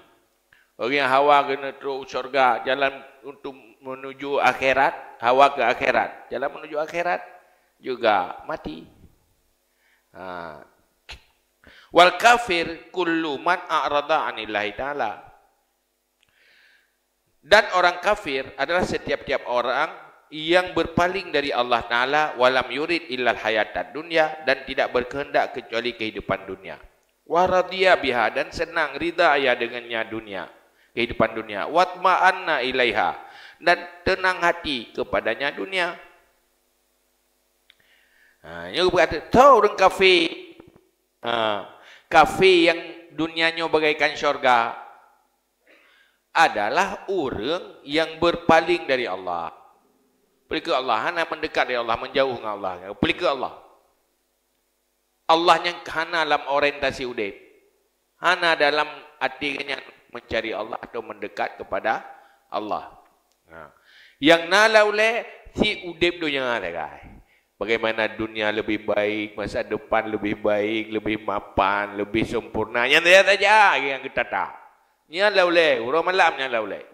Ureuëng nyang hawa keuneuk trok u syurga, jalan untuk menuju akhirat, hawa keu akhirat, jalan menuju akhirat juga mati. Ha. Wal kafir kullu man a'rada 'anillahi ta'ala. Dan orang kafir adalah setiap-tiap orang yang berpaling dari Allah Ta'ala, walam yurid illal hayatad dunya, dan tidak berkehendak kecuali kehidupan dunia. Wa radiya biha, dan senang, ridha ia dengannya dunia, kehidupan dunia. Watma'anna ilaiha, dan tenang hati kepadanya dunia. Ha, nyoe berkata, tho ureuëng kafir. Ha, kafir yang dunia nyoe bagaikan syurga adalah ureuëng yang berpaling dari Allah. Peulikeue Allah, hana mendekat dari Allah, menjauh dengan Allah. Peulikeue Allah. Allah nyang hana lam orientasi udeb. Hana dalam hati nyan mencari Allah atau mendekat kepada Allah. Ha. Yang na lam ulée si udeb donya sagai. Bagaimana dunia lebih baik, masa depan lebih baik, lebih mapan, lebih sempurna. Nyan saja, saja nyang geutata. Nyan lam ulée, uroe malam nyan lam ulée.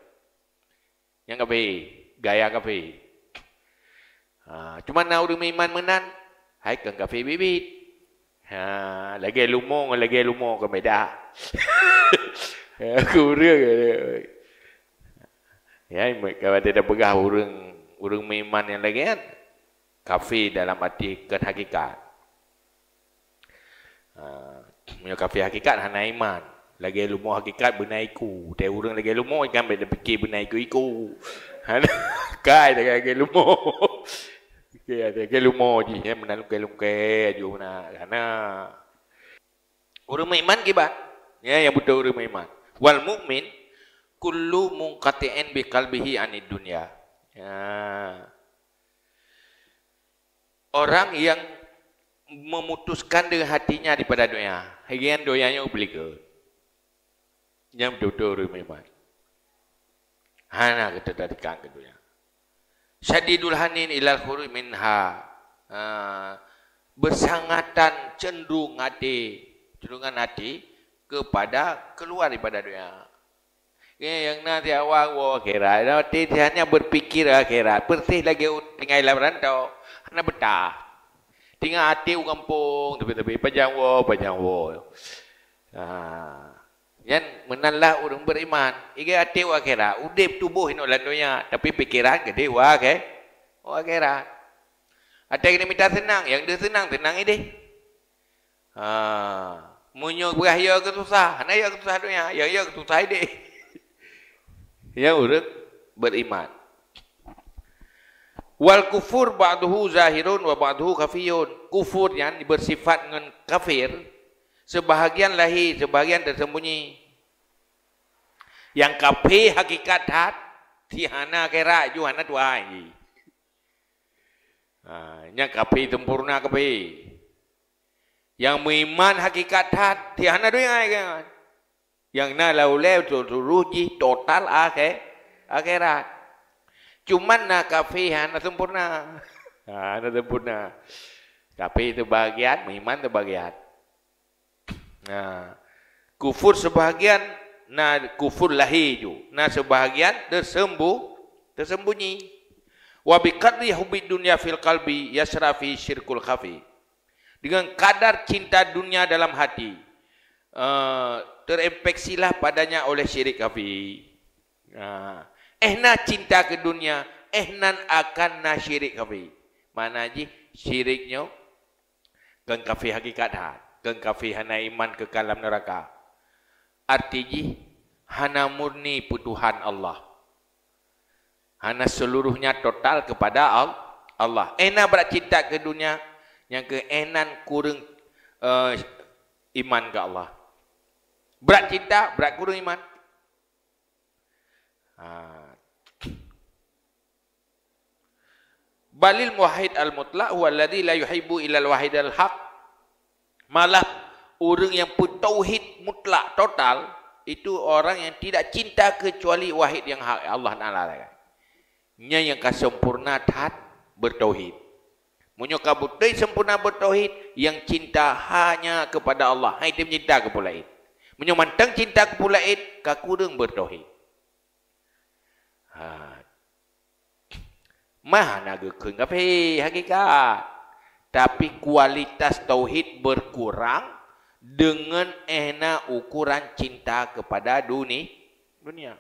Nyang kafé, gaya kafé. Ha, cuma na ureuëng meuiman meunan, hai kon kafé biet-biet. Ha, lagée lumo ngon lagée lumo kon beda. Kureueng. Ya, ka watée tapeugah ureuëng, ureuëng meuiman nyang lagée nyan, kafé dalam arti kon hakikat. Ha, meunyoe kafé hakikat hana iman. Lagée lumo hakikat beuna iku. Teu ureuëng lagée lumo kan beda pike beuna iku-iku. Hana kai lagée lumo. Oke, lagée lumo jih, ya, meunan lungkée-lungkée aju na. Hana. Ureuëng meuiman kiban? Ya, nyang beutôi ureuëng meuiman. Wal mukmin kullu munqati'in bi qalbihi anid dunya. Ya. Orang yang memutuskan dengan hatinya daripada dunia. Hai nyan donya nyoe peulikeue. Nyang beutôi-beutôi ureuëng meuiman. Hana geuteutarikan keu donya. Syadidul hanin ilal khuruj minha. Ha, beusangatan cenderung até, cenderungan até kepada keluar daripada donya. Ya, nyang na di awak woe akhirat, até hanya berpikir akhirat, persis lagée ureuëng tinggai lam rantau, hana betah. Tinggai até u gampông, tapi-tapi pajan woe, pajan woe. Ha. Nyan meunan lah ureuëng beriman. Igai até u akhirat, udeb tuboh inoe lam donya, tapi pikeran keudeh u akhe-, u akhirat. Até keuneuk mita seunang, nyang deuh seunang, seunang ideh. Ha, meunyoe peugah ya keu susah, hana ya keu susah donya, ya, ya keu susah ideh. Nyang ureuëng beriman. Wal kufur ba'duhu zahirun wa ba'duhu khafiyun. Kufur nyan bersifat ngon kafir, sebahagian lahé, sebahagian tersembunyi. Nyang kafé hakikat that, si hana akhirat ju hana Tuhan ji. Ha, nyang kafé sempurna kafé. Nyang meuiman hakikat that, si hana donya kan. Nyang na lam ulée turoh jih total akhe-, akhirat. Cuman na kafé hana sempurna. Ha, hana sempurna. Kafé sebahagian, meuiman sebahagian. Nah, kufur sebahagian, na kufur lahé ju, na sebahagian tersembu-, tersembunyi. Wa bi qadri hubbid dunya fil qalbi yasra fi syirkul khafi. Dengan kadar cinta dunia dalam hati, eh, terinfeksilah padanya oleh syirik khafi. Nah, eh na cinta ke dunia, eh nan akan na syirik khafi. Makna jih syirik nyoe kon kafé hakikat that, kon kafé hana iman keu ka lam neuraka. Arti jih hana murni peutuhan Allah. Hana seluruhnya total kepada Al-, Allah. Eh na brat cinta keu dunia, nyang keu eh nan kureueng, eh, iman keu Allah. Brat cinta, brat kureueng iman. Ha. Balil muwahhid al-mutlaq huwa alladzi la yuhibbu illa al-wahid al-haq. Malah ureuëng nyang peutauhid mutlak total, itu orang yang tidak cinta kecuali wahid yang hak, Allah Taala sagai. Nyan nyang ka sempurna that beutauhid. Meunyoe ka beutôi sempurna beutauhid, nyang cinta hanya kepada Allah, hai tem cinta keu peue laén. Meunyoe mantong cinta keu peue laén, ka kureueng beutauhid. Ha. Mah hana geukheun kafé hakikat. Tapi kualitas tauhid berkurang dengan eh na ukuran cinta kepada duni-, dunia.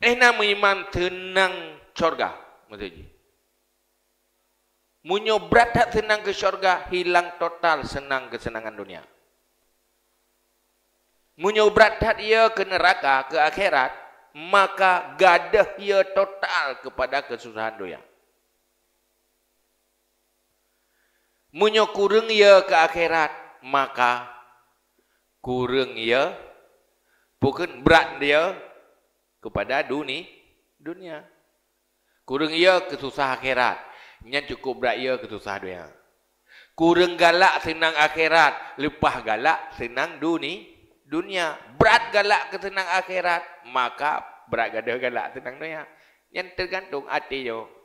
Eh na meuiman seunang syurga, maksud jih. Meunyoe brat that seunang keu syurga, hilang total seunang keuseunangan dunia. Meunyoe brat that ye keu neuraka, keu akhirat, maka gadôh ye total keupada keususahan dunia. Meunyoe kureueng ye keu akhirat, maka kureueng ye, peue kheun, brat ye keupada duni-, dunia. Kureueng ye keu susah akhirat, nyan cukup brat ye keu susah dunia. Kureueng galak seunang akhirat, leupah galak seunang duni-, dunia. Brat galak keu seunang akhirat, maka brat gadôh galak seunang dunia. Nyan teugantung até nyoe.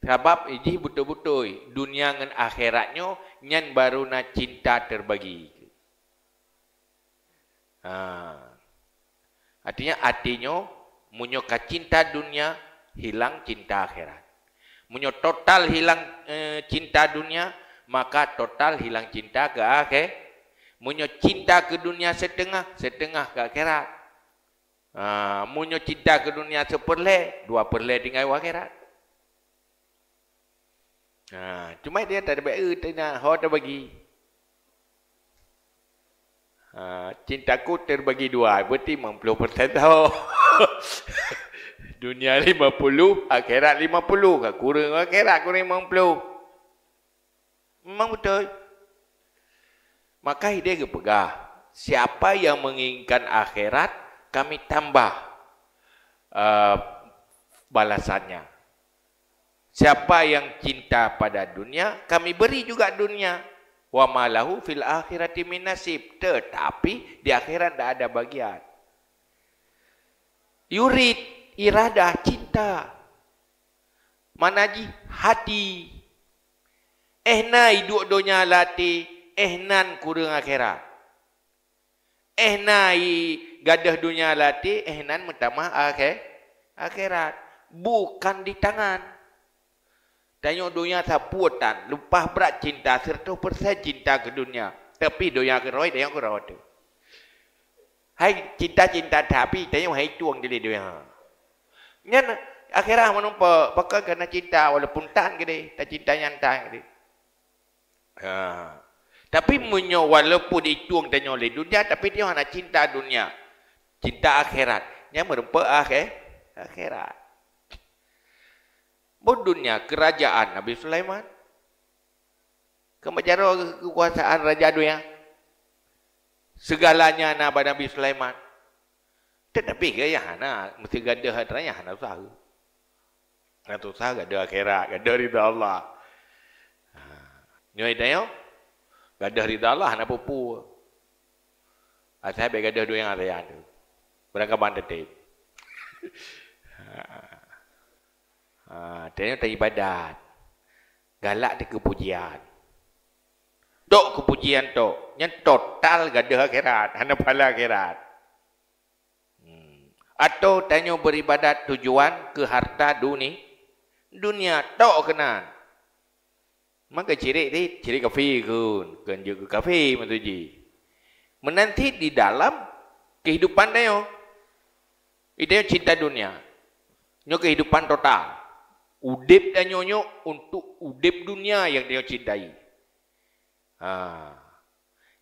Sabab jih beutôi-beutôi dunia ngon akhirat nyoe nyan baru na cinta terbagi. Ha. Artinya, até nyoe, meunyoe ka cinta dunia, hilang cinta akhirat. Meunyoe total hilang, eh, cinta dunia, maka total hilang cinta keu akhé-, meunyoe cinta keu dunia siteungoh, siteungoh keu akhirat. Ha, meunyoe cinta keu dunia sipeureulée, dua peureulée tinggai u akhirat. Ha, cuma dia tak ada baik, eh, tanya, ho terbagi. Ha, cintaku terbagi dua, berarti lima puluh persen ho. Dunia lima puluh, akhirat lima puluh. Ka kureueng akhirat, kureueng lima puluh. Memang beutôi. Maka ideh geupeugah, "Siapa yang menginginkan akhirat, kami tambah, eh, balasannya. Siapa yang cinta pada dunia, kami beri juga dunia. Wa ma lahu fil akhirati min nasib." Tetapi di akhirat tidak ada bagian. Yurid, iradah, cinta. Makna jih hati. Eh na iduek donya lam até, eh nan kureueng akhirat. Eh na i gadôh donya lam até, eh nan meutamah akhé-, akhirat. Bukan di tangan. Tanyoe donya sapeue tan, leupah brat cinta, seratus persen cinta keu donya. Tapi donya keurôi, tanyoe keurôi teuh. Hai cinta-cinta, tapi tanyoe hai tueng dilé donya. Nyan akhirat meunumpok, pakon kana cinta walaupun tan keudeh, tacinta nyan tan keudeh. Ha. Tapi meunyoe walaupun itueng tanyoe lé dunia, tapi tanyoe hana cinta dunia, cinta akhirat. Nyan meurumpok akhé-, akhirat. Buet dunia kerajaan Nabi Sulaiman. Keu meujaro keukuasaan raja dunia. Segalanya na bak Nabi Sulaiman. Tetapi ke nyang hana, meusti gadôh atra nyang hana susah. Hana susah gadôh akhirat, gadôh ridha Allah. Ha. Nyoe tanyoe, gadôh ridha Allah hana peue-peue. Asai bèk gadôh donya sajan tu. Barangkaban teuteb. Ha. Ha, tanyoe taibadat. Galak di keupujian. Tok keupujian tok. Nyan total gadôh akhirat, hana pahala akhirat. Hmm. Atau tanyoe beuribadat tujuan keu harta duni-, dunia tok keunan. Maka syirik di, syirik kafé kheun, kheun jeuet keu kafé maksud jih. Meunan cit di dalam kehidupan tanyoe. Di tanyoe cinta dunia. Nyoe kehidupan total. Udeb tanyoe nyoe untuk udeb dunia nyang tanyoe cintai. Ha.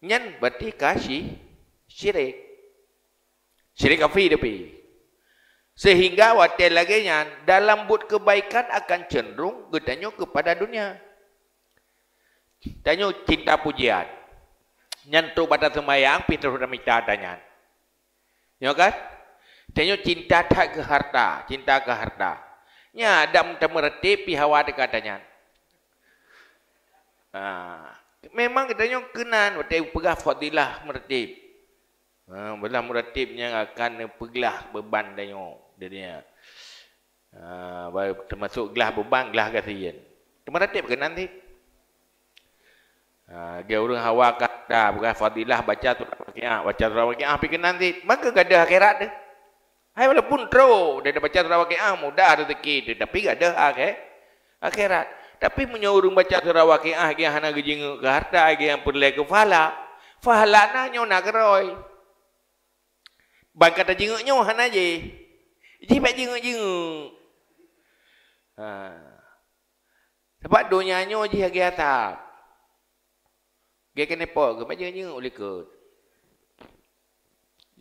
Nyan berarti ka syi-, syirik. Syirik kafé tapi. Sehingga watèe lagèe nyan, dalam buet kebaikan akan cenderung geutanyoe kepada dunia. Tanyoe cinta pujian. Nyan trok bak taseumayang, pih troh tamita atra nyan. Nyoe kan? Tanyoe cinta that keu harta, cinta keu harta. Nyan, dam tameureuteb pih hawa teuka atra nyan. Ha, memang geutanyoe keunan watèe peugah fadilah meureuteb. Ha, fadilah meureuteb nyang akan neupeuglah beuban tanyoe di dunia. Ha, ba-, teumasok glah beuban, glah gasien. Teumeureuteb keunan cit. Ha, lagèe ureueng hawa keu harta, peugah fadilah baca surah Waqiah, baca surah Waqiah pih keunan cit. Maka gadôh akhirat teuh. Hai walaupun trok, dan baca surah Waqiah mudah rezeki teuh, tapi gadôh akhé-, akhirat. Tapi meunyoe ureueng baca surah Waqiah, geuh hana geujingeuk keu harta, geuh nyang peureulèe keu pahala, pahala na nyoe na keurôi. Ban ka tajingeuk nyoe hana jih. Jih bèk jingeuk-jingeuk. Ha. Sabab donya nyoe jih lagèe asap. Lagèe keuneuk po, geuh bèk jingeuk-jingeuk u likot.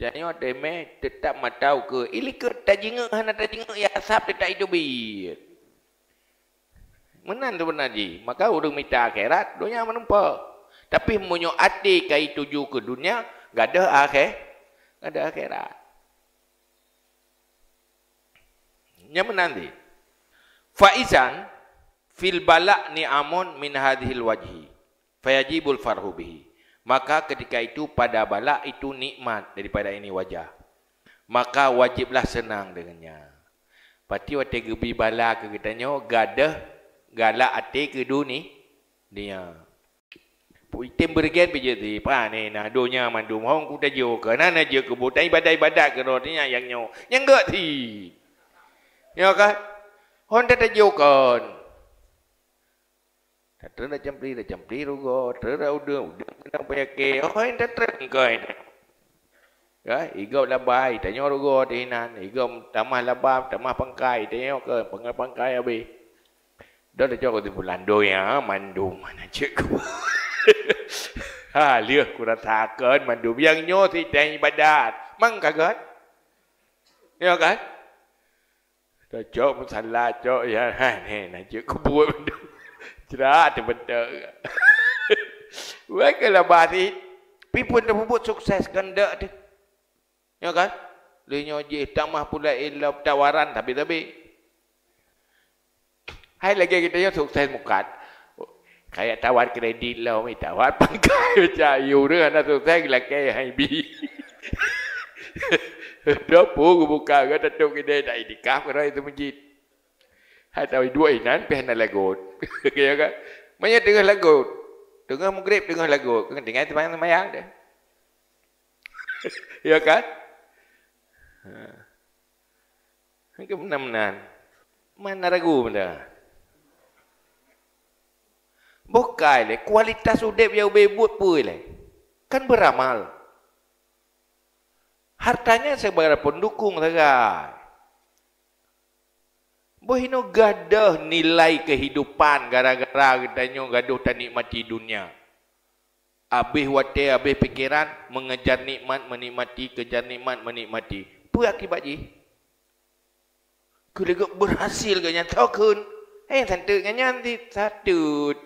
Janyoe teumé teutap mata ukeue. I likot tajingeuk hana tajingeuk, ya asap teutap iteubiet. Meunan seubeuna jih. Maka ureueng mita akhirat, donya meunumpok. Tapi meunyoe até ka ituju keu dunia, gadôh akhé-, gadôh akhirat. Nyan meunan jih. Faizan fil bala' ni'amun min hadzihil wajhi, fayajibul farhu bihi. Maka ketika itu pada bala' itu nikmat daripada ini wajah. Maka wajiblah senang dengannya. Pati watèe geubri bala keu geutanyoe, gadôh galak até keu duni-, dunia. Pu item beureugen pih jeuet, pane na donya mandum, hông ku tajok keu, na, na jeuet keu buet, ibadat-ibadat keu roh, nyan nyang nyoe. Nyang gèt cit. Nyoe kan? Hông tatajok kon. Tatrön tacampli, tacampli rugoe, trön udeueng, udeueng keunong peunyakét, hôi tatrön keu. Ya, igop laba, tanyoe rugoe teuh inan, igop tamah laba, tamah pangkai, tanyoe keu pangkai-pangkai habéh. Dua tacok keusimpulan, donya mandum hana jeuet keu. Ha, lheueh kurasakan mandum nyang nyoe sidang ibadat. Mang ka gèt? Ya kan? Tacok musala, cok, ya, ha, nè, na jeuet keu buet mandum. Cerak teubeutôi. Wah, keu laba sit. Pi phon tapeubuet sukses keuneuk teuh. Ya kan? Lheueh nyoe jih tamah pula ilom tawaran sabe-sabe. Hai lagèe geutanyoe sukses mukat. Kaya tawan kredit lom, tawan pangkai macam, ya ureueng hana sukses geulakèe hai bi. Dah pun geubuka, gata tôp keudè, tak iktikaf, keu raya teumeujid. Hai tahu duek inan pih hana lagot. Ya kan? Meunyoe teungoh lagot, teungoh maghrib, teungoh lagot, kan tinggai seumayang-seumayang deh. Ya kan? Ha. Hana meunan-meunan. Mana ragu meunan. Bukai lé, kualitas udép nyang ubé buet peue lé. Kan beuramal. Hartanya sebagai pendukung sagai. Boh inoe gadôh nilai kehidupan gara-gara geutanyoe gadôh tanikmati dunia. Abéh watée, abéh pikeran, mengejar nikmat, menikmati, kejar nikmat, menikmati. Peue akibat jih? Keu lé geuh beurhasil geuh nyan, tho kheun. Eh, sateut nyan, nyan di sateut.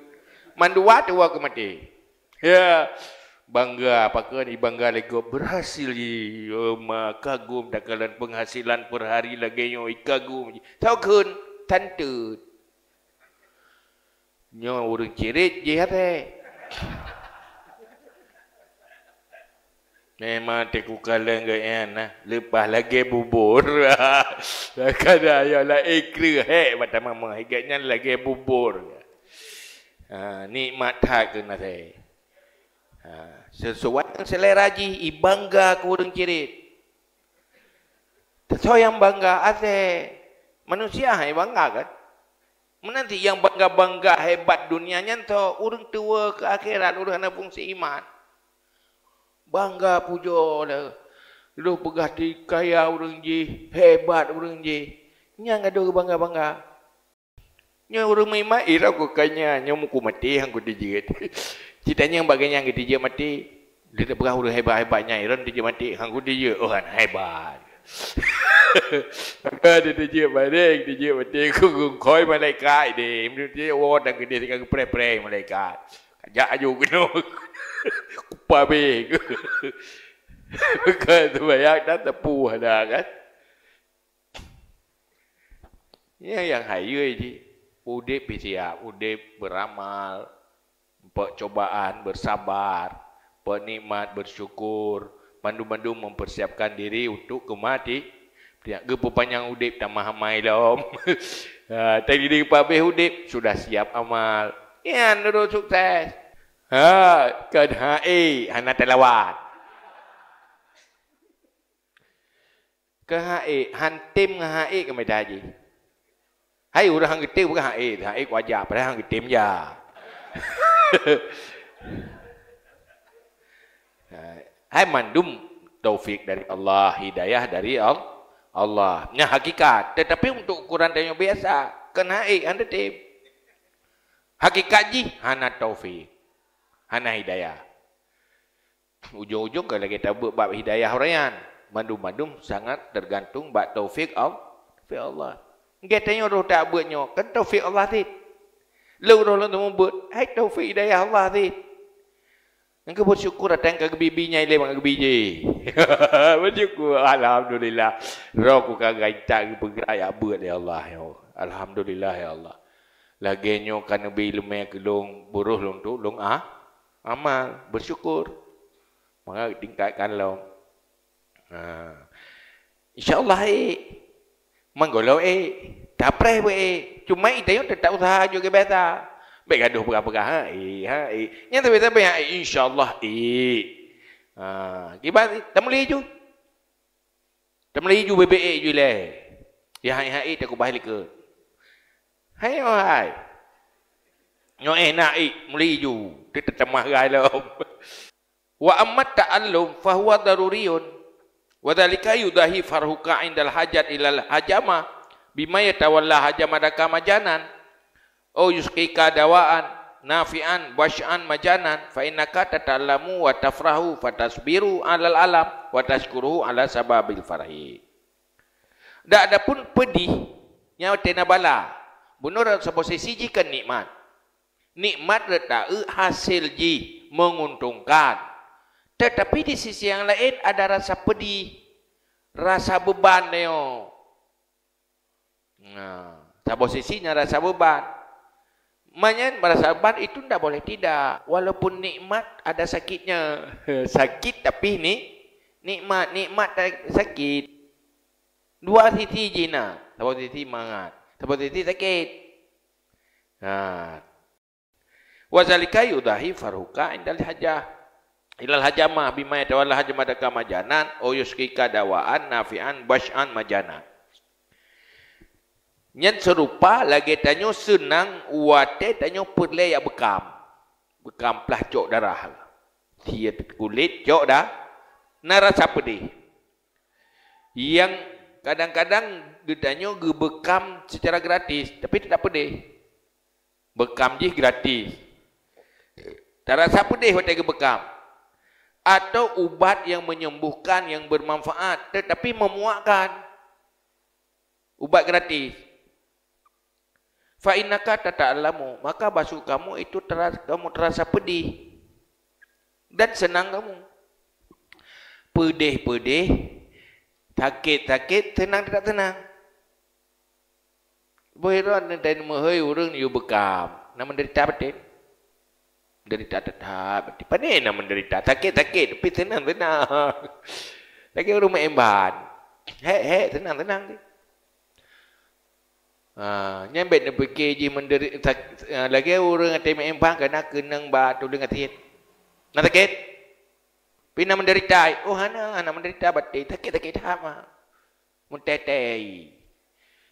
Mandua tuwoe keu maté. Ya, bangga, pakon ibangga lé gob beurhasil jih. Oh, ma kagum takalon penghasilan per hari lagée nyoe, ikagum jih. Tho kheun, sateut. Nyoe ureuëng cirit jih até. Memang teukukaleng geuh nyan nah, leupah lagée bubur. Kadang ayah laén kreueh hék bak tamah meuh, geuh nyan lagée bubur. Ha, nikmat that keu nasé. Ha, sesuai ngon selera jih, ibangga keu ureuëng cirit. Soe nyang bangga? Asée. Manusia hai bangga kan? Meunan cit nyang bangga-bangga hebat dunia nyan soe? Ureuëng tuwoe keu akhirat, ureuëng hana fungsi iman. Bangga pujoe lé. Lôn peugah ti kaya ureuëng jih, hebat ureuëng jih. Nyang gadôh bangga-bangga. Nyoe ureuëng meuiman, "Ih, droe kukanya, nyoe muku maté han kutijeuet." Cit tanyong bak geuhnyan geutijeuet maté. Lé teupeugah ureuëng hebat-hebat nyan, "Ih, droe tijeuet maté han kutijeuet." Oh, kan hebat. Maka tijeuet maté, tijeuet maté, kugungkoi malaikat deh. Meunyoe woe dan geudeh tinggai geupreh-preh malaikat. Kajak aju keunoe. Kupa beh. Bukan sembahyang dan tepuh dah kan. Nyan nyang hayeu jih. Udép pih siap, udép beuramal, peucobaan beursabar, peunikmat beursyukur, mandum-mandum mempersiapkan diri untuk keumati-, geupeupanjang udép tamah amai lom. Ha, tadi pabéh udép, sudah siap amal. Nyan ureuëng sukses. Ha, kan hai, hana talawan. Keu hai, han tem ngon hai keumeudeh jih. Hai ureuëng han geutem bukan hai, hai kuaja padahai han geutem ja. Hai mandum taufik dari Allah, hidayah dari Al-, Allah. Nyan hakikat, tetapi untuk ukuran tanyoe biasa, kan hai han tem. Hakikat jih hana taufik, hana hidayah. Ujong-ujong ka lagée tabeuet bab hidayah ureuëng nyan. Mandum-mandum sangat teugantung bak taufik Al-, taufik Allah. Geutanyoe roh tabeuet nyoe kan taufik Allah cit. Lôn roh lôn teumeubuet, hai taufik hidayah Allah cit. Engkau bersyukur ata nyang ka geubi-bi nyang ilée ban geubi jih. Bersyukur, alhamdulillah. Roh ku ka gaita geupeugerak jak beuet lé Allah, ya Allah. Alhamdulillah, ya Allah. Lagée nyoe ka neubi leumé keu lôn, buroh lôn tu, lôn ah, amal, bersyukur. Maka tingkatkan lom. Ha. Insya Allah, eh. Manggolo, eh. Tapreh, eh. Cuma itayong tetap usaha juga biasa. Baik gaduh pegang-pegang, ha, eh, ha, eh. Yang tapi-tapi, ha, eh, insya Allah, eh. Ha, kiban, tameuli ju. Tameuli ju bebek ék ju ilée. Ya hai-hai takubah likot. Hai oh hai. Nyoe ék na ék meuli ju. Teuteumah gai lom. Wa amma ta'allum fa huwa daruriyun. Wa dzalika yudahi farhuka indal hajat ilal hajama bima yatawalla hajamataka majanan. Au yusqika dawaan nafi'an wasy'an majanan, fa innaka tata'allamu wa tafrahu, fa tasbiru 'alal alam, wa tasykuruhu 'ala sababil farhi. Dak adapun peudih, nyan watée na bala, bunoe saboh sisi jih kan nikmat. Nikmat rot taeu hasil jih menguntungkan. Tetapi di sisi yang lain ada rasa pedih, rasa beban nyoe. Nah, saboh sisi nyan rasa beban. Manyan merasa beban itu ndak boleh tidak. Walaupun nikmat ada sakitnya. Sakit tapi ni Nikmat, nikmat ta-, sakét. Dua sisi jih na, saboh sisi mangat, saboh sisi sakét. Ha. Wa zalika yudahi farhuka indal hajah. Ilal hajamah bima yatawalla hajamah daka majanan, au yusqika dawaan nafi'an basy'an majanan. Nyan seurupa lagée tanyoe seunang watée tanyoe peureulée jak beukam. Beukam plah cok darah. Siat kulét cok dah. Na rasa peudeh. Nyang kadang-kadang geutanyoe geubeukam secara gratis, tapi teutap peudeh. Beukam jih gratis. Tarasa peudeh watée geubeukam. Atau ubat yang menyembuhkan, yang bermanfaat, tetapi memuakkan. Ubat gratis. Fa innaka tata'allamu, maka basu kamu itu tera-, kamu terasa pedih dan senang kamu. Pedih-pedih, sakét-sakét, senang tidak senang. Boh droe neutai meuhôi ureuëng yue beukam, na menderita batin. Menderita tetap batin. Pane na menderita, sakét-sakét, tapi senang-senang. Lagée ureuëng meuemban. Hék-hék, senang-senang. Ha, nyan bék neupike jih menderi-, sak-, ha, lagée ureuëng até meuemban kana keunong bak tuleueng asiet. Na sakét? Pih na menderita. Oh, hana, hana menderita batin. Sakét-sakét that mah. Meutetei.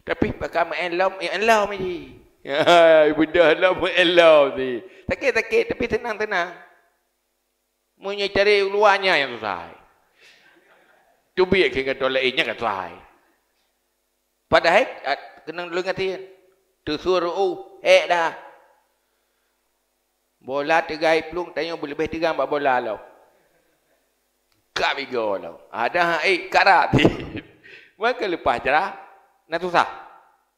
Tapi pakon meuelom, eh, elom jih. Ya, beudôh lom meuelom jih. Sakét-sakét, tapi tenang-tenang. Meunyoe cari luwa nyan nyang susah. Teubiet keu ngon tolak nyan kan susah. Padahai, ah, keunong lôn ngon tien. Teusue ru'uh, hék dah. Bola teuga iplueng, tanyoe beuleubeh teuga bak bola lom. Ka bigoe lom. Ada hai karat. Maka leupah jarah, na susah.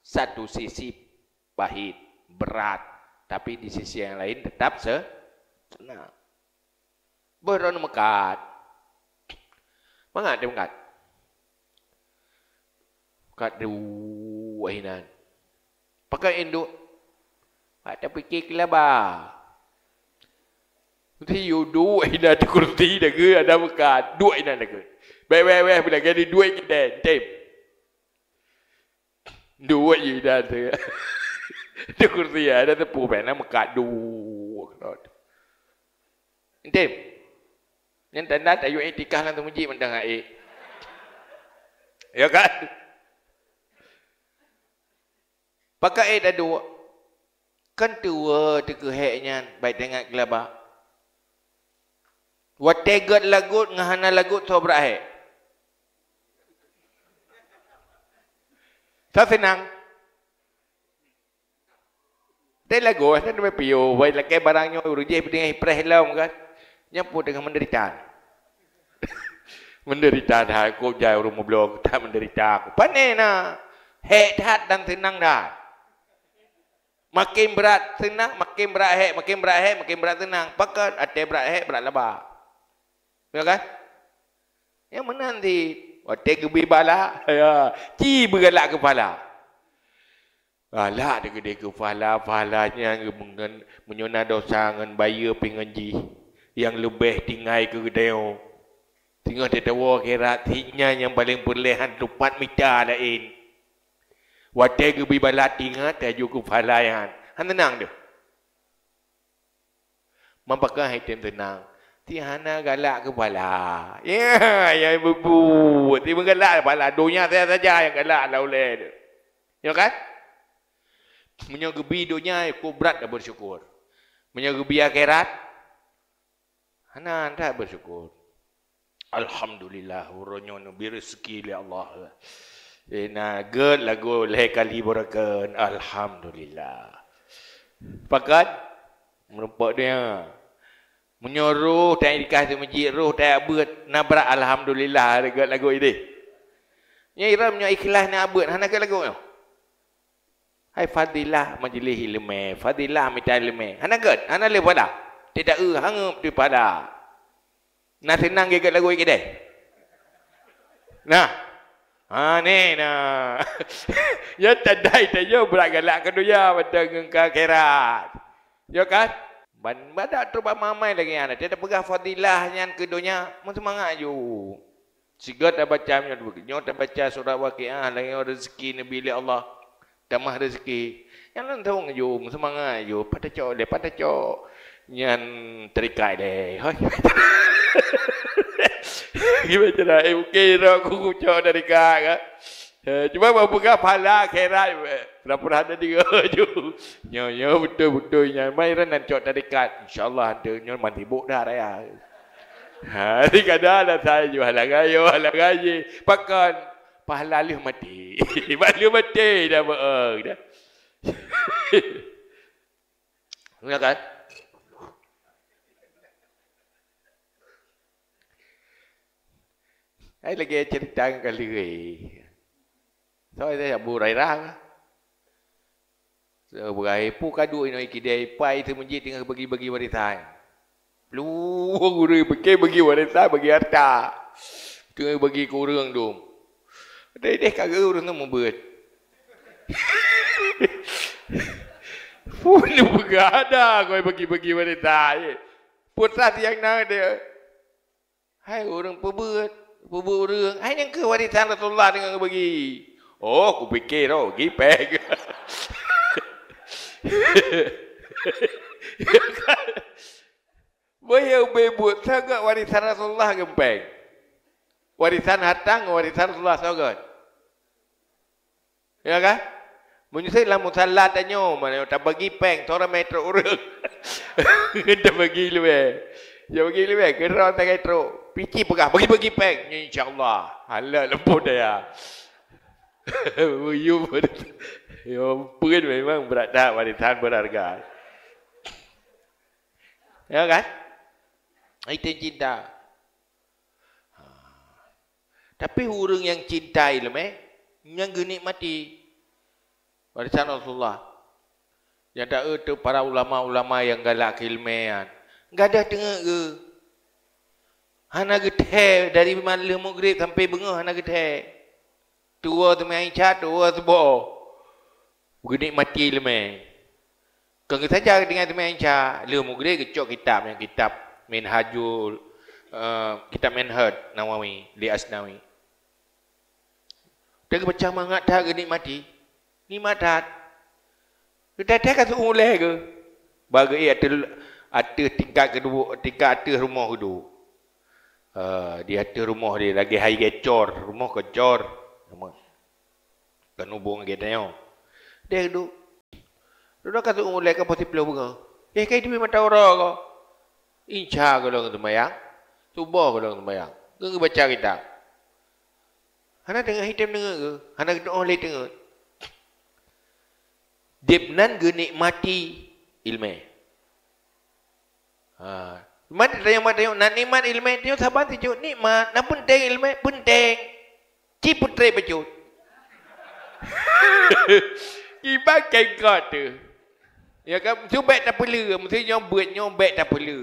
Satu sisi pahit, berat, tapi di sisi yang lain tetap se-, senang. Boh droeneuh meukat. Mangat teuh meukat. Meukat duek inan. Pakon induek? Bak tapike keulaba. Meusti yue duek inan di kursi dageu ada meukat. Duek inan dageu. Bèk, bèk, bèk, bila gani duek kita, tem. Duek je dah tu. Tu kursi ada teupeu pena meukat duek. Ente. Nyan tanda tayue iktikaf lam teumeuji mantong hai. Ya kan? Pakon ék taduek? Kan tuwoe teukeue hék nyan, bèk teuingat geulaba. Watée gét lagot ngon hana lagot soe brat hék? Soe seunang? Tée lagot, hana teumé piôh, wai lakée barang nyoe ureuëng jih peutinggai preh lom kan. Nyan peue teungoh menderita. Menderita that, kok jai ureuëng meubloe that menderita. Pane na, hék that dan seunang that. Makin brat seunang, makin brat hék, makin brat hék, makin brat seunang. Pakon? Até brat hék, brat laba. Ya kan? Nyang meunan cit, watée geubri bala, ya, ci beugalak keu phala. Galak dikeudeh keu phala, phala nyan geumeungen-, meunyoe na desya ngon bayeue pih ngon jih, nyang leubeh tinggai keu geutanyoe. Singoh teuh tawoe akhirat, cit nyan nyang paleng peureulée han teumpat mita laén. Watée geubri bala tingat laju keu phala nyan. Han teunang deuh. Meupakon hai tem teunang. Ti hana galak keu phala. Ya, ya bubu. Ti meugalak phala. Donya saja-saja nyang galak lam ulée tu. Ya kan? Meunyoe geubri donya, kok brat dah bersyukur. Meunyoe geubri akhirat, hana that bersyukur. Alhamdulillah, uroe nyoe neubri rezeki lé Allah. Eh, na gét lagoe lhée kali beureukeuen. Alhamdulillah. Pakat? Meurumpok donya. Meunyoe roh ta iktikaf di meuseujid, roh ta beuet, na brat alhamdulillah, gét lagoe ideh. Nyan iram nyoe ikhlas na beuet, hana gét lagoe nyoe. Hai fadilah majlis ileumé, fadilah mita ileumé. Hana gét, hana lé pada. Tidak eu hangeup di pada. Na seunang gét lagoe ideh. Nah. Ha, ni, nah. Ya tandai tanyoe brat galak keu donya mantong ngon keu akhirat. Ya kan? Ban badak trok bak mamai lagée nyan, teupeugah fadilah nyan keu donya, meuseumangat ju. Sigoe tabaca nyoe, nyoe tabaca surat Waqiah, lagée nyoe rezeki neubi lé Allah. Tamah rezeki. Nyang laén teuh jom, seumangat jom, pat tacok lé, pat tacok. Nyan teurekat lé. Hoi. Gimana cara? Eh, oke, roh aku kucok teurekat kan. Eh, cuma bak peugah pahala akhirat, eh, pura-pura hana deungoe ju. Nyoe, nyoe beutôi-beutôi nyan. Mai ran nan cok teurekat. Insya Allah, hantu nyoe man sibuk dah raya. Ha, di kada ada saya ju halangan yo, halangan je. Pakon? Pahala lheueh maté. Bak lheueh maté dah beueng dah. Ya kan? Hai lagée cerita ngon kali. Soe Abu Hurairah. Sebagai pu kadu inoe kidai pai teuh meujid teungoh bagi-bagi warisan. Lu guru pike bagi warisan, bagi harta. Teungoh bagi ke ureuëng dum. Deh deh ka ureuëng tu mubeut. Pun peugah ada koi bagi-bagi warisan. Putra tiang na dia. Hai ureuëng peubuet, peubuet ureuëng, hai nyang keu warisan Rasulullah deungon bagi. Oh, kupikir oh, gipeng. Boh ya ubé buet sangat warisan Rasulullah gempeng. Warisan harta ngon warisan Rasulullah sogot. Ya kan? Meunyoe lam musala tanyoe, mana tabagi peng, tora metro ureuëng. Tabagi luwe. Ya bagi luwe, kira tagai trok. Pici peugah, bagi-bagi peng. Insya Allah. Hala lempo daya. Uyu pun. Ya, pun memang berat dah, warisan berharga. Ya kan? Itu cinta. Ha. Tapi ureuëng nyang cinta iéleumé, nyang geunikmati warisan Rasulullah. Nyang taeu teuh para ulama-ulama nyang galak keu iéleumé nyan, gadoh teungeut geuh. Hana geuthée dari maleuh mugrib sampai beungoh hana geuthée. Tuwoe teumé Isa, tuwoe seuboh. Geunikmati leumé. Keu geusaja geutinggai teumé Isa, lheueh mugrib geucok kitab, nyang kitab Minhajul, eh, kitab Minhaj Nawawi, li Asnawi. Teugeubaca mangat that geunikmati. Nikmat that. Geutai-tai ka seuulée geuh. Bagi ateueh, ateueh tingkat keudua, tingkat ateueh rumoh geuduek. Eh, di ateueh rumoh di lagée hai geucor, rumoh geucor. Rumoh. Kan hubong lagée tanyoe. Deh duek. Dudoe ka seuulée ka poh siplôh beungoh. Eh, ka iduek mata uroe ko. Isa golom seumayang. Suboh golom seumayang. Geubaca kitab. Hana teungoh item teungoh geuh. Hana geutuoh lé teungoh. Deb nan geunikmati iéleumé. Ha. Mat tanyong, mat tanyong, na nikmat iéleumé, tanyong saban sijuek nikmat, na peunteng iéleumé, peunteng. Ci peutrek bacut. Kiban kengkot tu. Ya kan, mesti bèk tapeuleu, mesti nyoe buet nyoe bèk tapeuleu.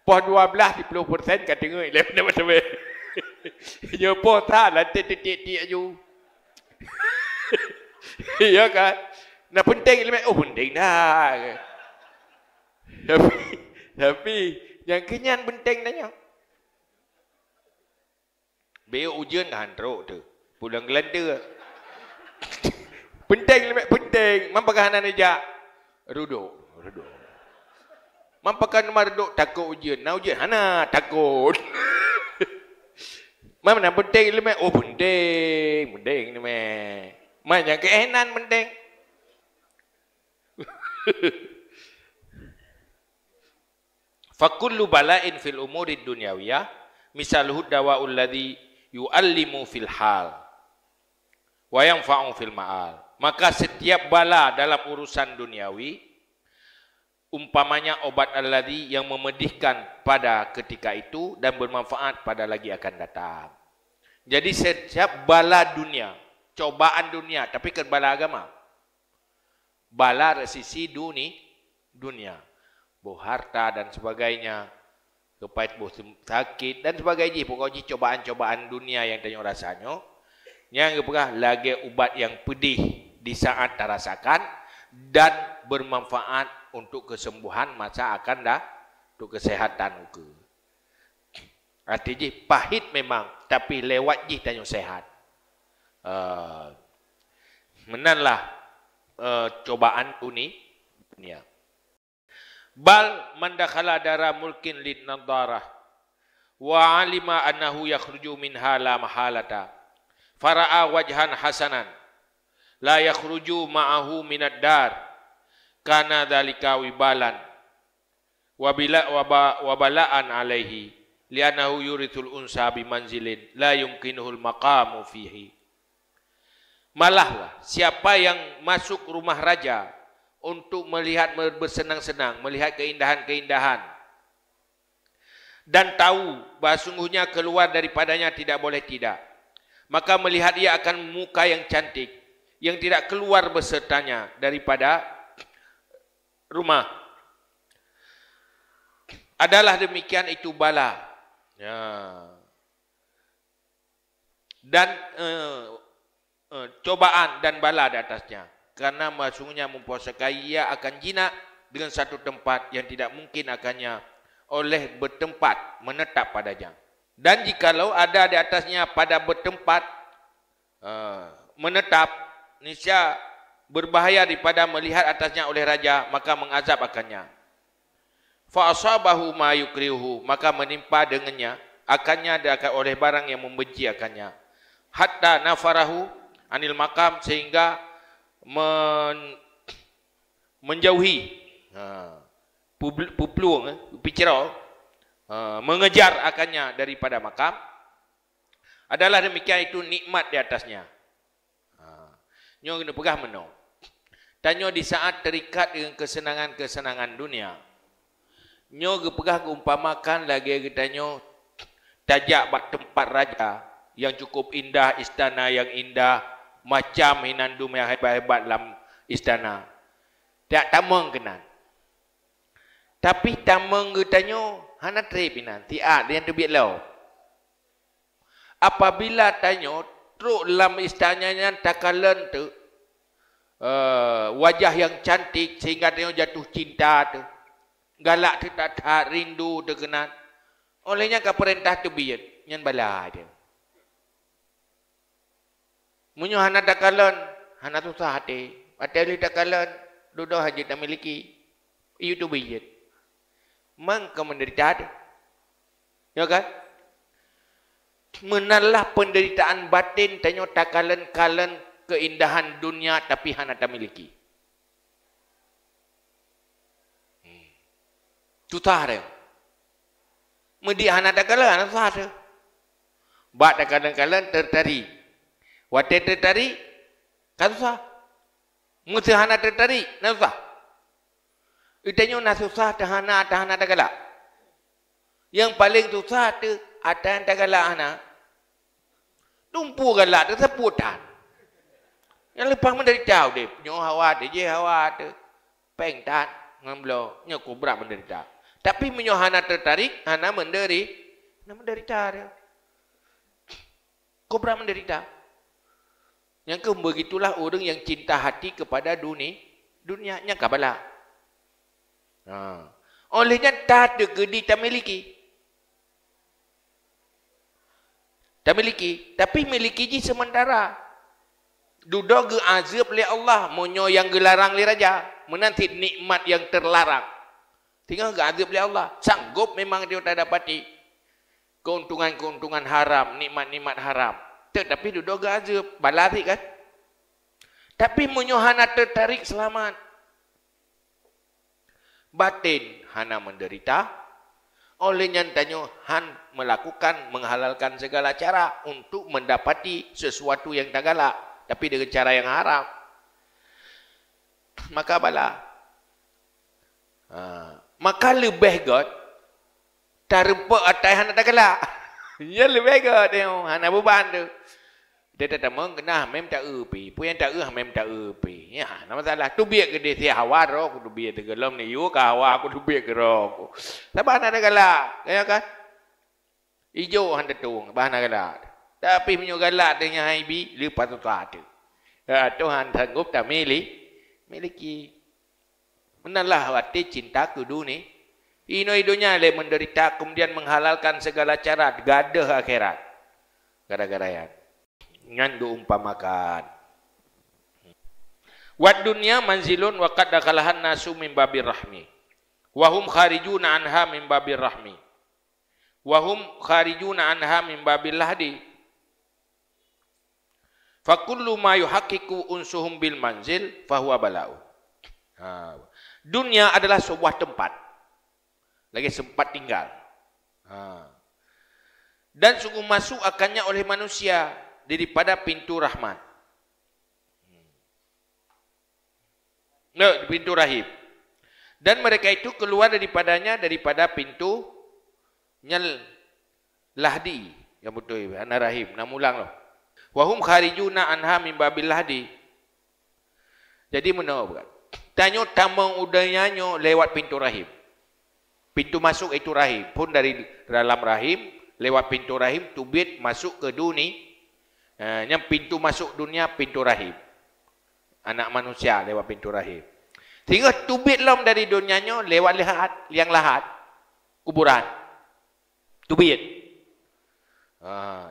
Poh dua belas siplôh persen ka teungeut lé teman-teman. Nyoe poh sa lantai titik-titik aju. Ya kan? Na peunteng iéleumé, oh peunteng dah. Tapi, tapi nyang keunyan peunteng tanyoe. Bèk ujeuen ka han trok teuh. Pulang geulante. Peunteng leubeh peunteng, man pakon hana neujak. Reudok, reudok. Man pakon teuma reudok takot ujeuen. Na ujeuen hana takot. Man na peunteng leumeh, oh peunteng, peunteng leumeh. Man nyang keu nan peunteng. Fakullu bala'in fil umurid dunyawiyah misaluhu dawa'ul ladzi yu'allimu fil hal wa yanfa'u fil ma'al. Maka setiap bala dalam urusan duniawi umpamanya obat alladzi yang memedihkan pada ketika itu dan bermanfaat pada lagi akan datang. Jadi setiap bala dunia, cobaan dunia, tapi kan bala agama. Bala dari sisi duni-, dunia, boh harta dan sebagainya, keupai boh sem-, sakit dan sebagainya, pokok jih cobaan-cobaan dunia nyang tanyoe rasa nyoe, nyang geupeugah lagée ubat nyang peudeh di saat tarasakan dan bermanfaat untuk kesembuhan masa akan da-, untuk kesehatan ukeue. Arti jih pahit memang, tapi lewat jih tanyoe sehat. Eh, meunan lah, eh, cobaan duni-, dunia. Bal man dakhala dara mulkin lin nadharah wa alima annahu yakhruju minha la mahalata. Fara'a wajhan hasanan la yakhruju ma'ahu minad dar. Kana dzalika wibalan wa bila-, wa ba-, wa bala'an alaihi, li'annahu yuritsul unsa bi manzilin la yumkinuhul maqamu fihi. Malahlah, siapa yang masuk rumah raja untuk melihat me-, bersenang-senang, melihat keindahan-keindahan, dan tahu bahwa sungguhnya keluar daripadanya tidak boleh tidak, maka melihat ia akan muka yang cantik, yang tidak keluar besertanya daripada rumah. Adalah demikian itu bala. Ya. Dan, eh, eh, cobaan dan bala di atasnya. Karena sesungguhnya mempuasakan ia akan jinak dengan satu tempat yang tidak mungkin akannya oleh bertempat menetap padanya. Dan jikalau ada di atasnya pada bertempat, eh, menetap, niscaya berbahaya daripada melihat atasnya oleh raja, maka mengazab akannya. Fa asabahu ma yukrihuhu, maka menimpa dengannya, akannya, oleh barang yang membenci akannya. Hatta nafarahu anil maqam, sehingga men-, menjauhi, ha, publ-, puplueng, eh, picero, ha, mengejar akannya daripada makam. Adalah demikian itu nikmat di atasnya. Ha. Nyoe geupeugah meunoe. Tanyoe di saat terikat dengan kesenangan-kesenangan dunia. Nyoe geupeugah geuumpamakan lagée geutanyoe tajak bak teumpat raja yang cukup indah, istana yang indah, macam hinan dum yang hebat-hebat lam istana. Tiak tamong keunan. Tapi tamong geutanyoe hana treb inan, siat nyang teubiet lom. Apabila tanyoe trok lam istana nyan takalon teuk, eh, wajah nyang cantik sehingga tanyoe jatuh cinta teuk, galak teuk that-that, rindu teuk keunan, óh lheueh nyan ka peurintah teubiet, nyan bala teuh. Meunyoe hana takalon, hana susah até. Watée lheueh takalon, dudoe hana jeuet tamiliki, yue teubiet. Mang ka meudeurita teuh. Ya kan? Meunanlah peunderitaan baten tanyoe takalon-kalon keuindahan dunia tapi hana tamiliki. Hmm. Susah deh. Meudi hana takalon, hana susah teuh. Bak takalon-kalon teutarik. Watée teutarik, ka susah. Meuseu hana teutarik, na susah. Geutanyoe na susah teuh hana, teuh hana tagalak. Nyang paleng susah teuh ata nyang tagalak hana. Dumpeue galak teuh sapeue tan. Nyang leupah meudeurita udeb, nyoe hawa teuh, jéh hawa teuh. Péng tan ngon bloe, nyoe kobra meudeurita. Tapi meunyoe hana teutarik, hana meunderi-, hana meudeurita teuh. Kobra meudeurita. Nyang keuh beugitulah ureuëng nyang cinta hati keupada duni-, dunia, nyang ka bala. Ha. Óh lheueh nyan tateukeudi tamiliki. Tamiliki, tapi miliki jih seumeuntara. Dudoe geuazeueb lé Allah meunyoe nyang geularang lé raja, meunan cit nikmat nyang teularang. Singoh geuazeueb lé Allah, sanggob memang tanyoe tadapati keuntungan-keuntungan haram, nikmat-nikmat haram. Teutapi dudoe geuazeueb, bala cit kan? Tapi meunyoe hana teutarik, seulamat. Baten hana meudeurita, óh lheueh nyan tanyoe han meulakukan, meuhalalkan sigala cara untuk meudapati sesuatu nyang tagalak, tapi deungon cara nyang haram. Maka bala. Ha, maka leubeh göt tareupok ata nyang hana tagalak. Nyan leubeh göt nyoe, hana beuban teuh. Teutamong keunah mem ta-eu pi, peue nyang ta-eu mem ta-eu pi. Nyan hana masalah. Teubiet keudeh si hawa droe ku teubiet teugeulom neuyue ka hawa ku teubiet keudroe ku. Saban hana tagalak, ya kan? Ijo han teutueng, bah hana galak. Tapi meunyoe galak teuh nyan hai bi, leupah susah teuh. Ya, Tuhan sanggob tamili-, miliki. Meunan lah watée cinta keu duni-, Inoe donya lé menderita, kemudian menghalalkan segala cara, gadôh akhirat. Gara-gara nyan. Nyan geuumpamakan. Wad dunya manzilun wa qad dakhalahan nasu min babir rahmi. Wa hum kharijuna anha min babir rahmi. Wa hum kharijuna anha min babil lahdi. Fa kullu ma yuhaqqiqu unsuhum bil manzil fahuwa bala'u. Ha. Dunia adalah sebuah tempat. Lagi sempat tinggal. Ha. Dan sungguh masuk akannya oleh manusia daripada pintu rahmat. Nah, pintu rahim. Dan mereka itu keluar daripadanya daripada pintu nyal lahdi. Yang betul, hana rahim. Nah, mulang loh. Wa hum kharijuna anha min babil lahdi. Jadi, meunoe bukan. Tanyoe tamong u donya nyoe lewat pintu rahim. Pintu masuk itu rahim. Pun dari dalam rahim, lewat pintu rahim, teubiet masuk ke duni-, eh, nyang pintu masuk dunia, pintu rahim. Anak manusia lewat pintu rahim. Sehingga teubiet lom dari dunia nyoe lewat lihat, liang lahat, kuburan. Teubiet. Ha.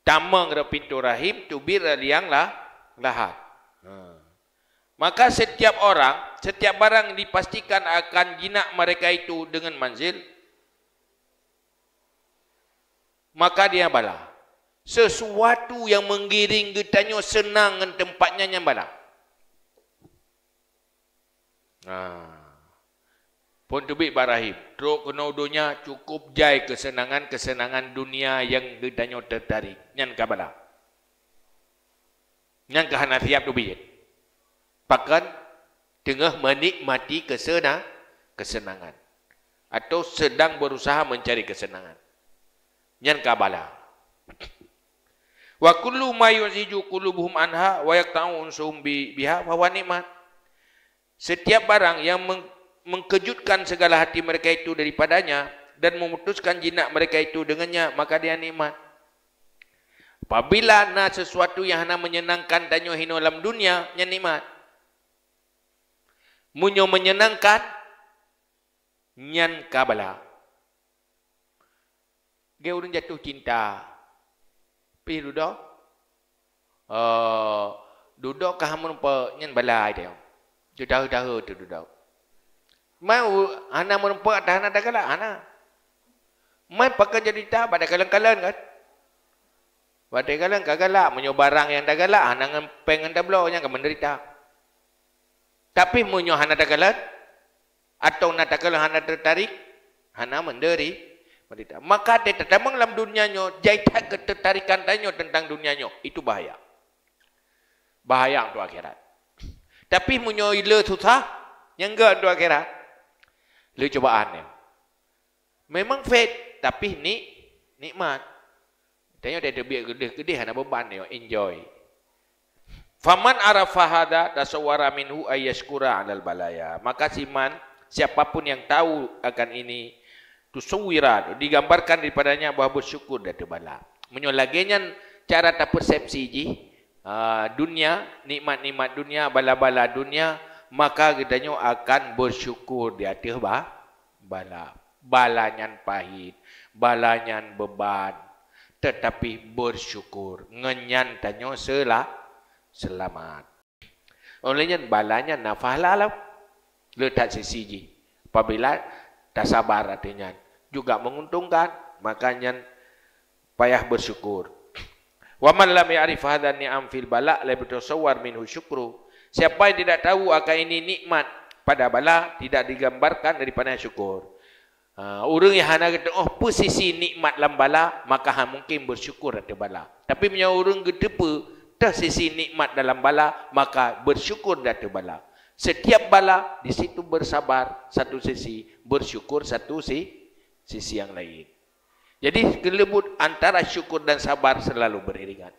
Tamong rot pintu rahim, teubiet rot liang lah, lahat. Ha. Maka setiap orang, setiap barang dipastikan akan jinak mereka itu dengan manzil, maka dia bala. Sesuatu yang menggiring geutanyoe seunang ngon teumpat nyan, nyan bala. Nah, phon teubiet bak rahim, trok keunoe donya cukup jai keuseunangan-keuseunangan dunia nyang geutanyoe teutarik. Nyan ka bala. Nyan ka hana siap teubiet. Pakon? Teungoh meunikmati keusena-, keuseunangan. Atau sedang berusaha mencari kesenangan. Nyan ka bala. Wa kullu ma yu'ziju qulubuhum anha wa yaqta'u unsuhum bi-, biha fa huwa nikmat. Setiap barang yang meng-, mengkejutkan segala hati mereka itu daripadanya dan memutuskan jinak mereka itu dengannya, maka dia nikmat. Apabila na sesuatu yang hana menyenangkan tanyoe hinoe lam dunia, nyan nikmat. Meunyoe menyenangkan, nyan ka bala. Lagèe ureueng jatuh cinta. Pih dudoe. Eh, dudoe ka hana meureumpok, nyan bala ai teuh. Teudahe-dahe teuh dudoe. Mai u-, hana meureumpok, hana tagalak, hana. Mai pakon jadi ta, bak takalon-kalon kan? Bak takalon ka galak, meunyoe barang nyang tagalak, hana ngon péng ngon tabloe, nyan ka menderita. Tapi meunyoe hana takalon, atau na takalon hana teutarik, hana meunderi-, menderita. Maka tatamong lam dunia nyoe, jai that keuteutarikan tanyoe teuntang dunia nyoe. Itu bahaya. Bahaya untuk akhirat. Tapi meunyoe le susah, nyang gèt untuk akhirat. Le cobaan nyoe. Memang phet, tapi ni-, nikmat. Tanyoe teubiet keudeh-keudeh hana beban, nyoe enjoy. Faman arafa hadza tasawwara minhu ay yasyukura 'alal balaya. Maka siman, siapa pun yang tahu akan ini, tusawwira, digambarkan daripadanya bahwa bersyukur di atas bala. Meunyoe lagèe nyan cara tapersepsi jih, ah, dunia, nikmat-nikmat dunia, bala-bala dunia, maka geutanyoe akan bersyukur di ateueh ba-, bala. Bala nyan pahit, bala nyan beuban, teutapi beusyukur, ngon nyan tanyoe seula-, seulamat. Óh lheueh nyan bala nyan na pahala lom. Le that sisi jih. Apabila tasabar ateueh nyan, juga menguntungkan, maka nyan payah bersyukur. Wa man lam ya'rif hadza ni'am fil bala la yutasawwar minhu syukru. Siapa yang tidak tahu akan ini nikmat pada bala, tidak digambarkan daripada syukur. Ha, ureueng nyang hana geuteu'oh peue sisi nikmat lam bala, maka hana mungkin bersyukur ateueh bala. Tapi meunyoe ureueng geuteupeue teuh sisi nikmat dalam bala, maka bersyukur di ateueh bala. Setiap bala di situ bersabar satu sisi, bersyukur satu si-, sisi yang lain. Jadi, keuleubut antara syukur dan sabar selalu beriringan.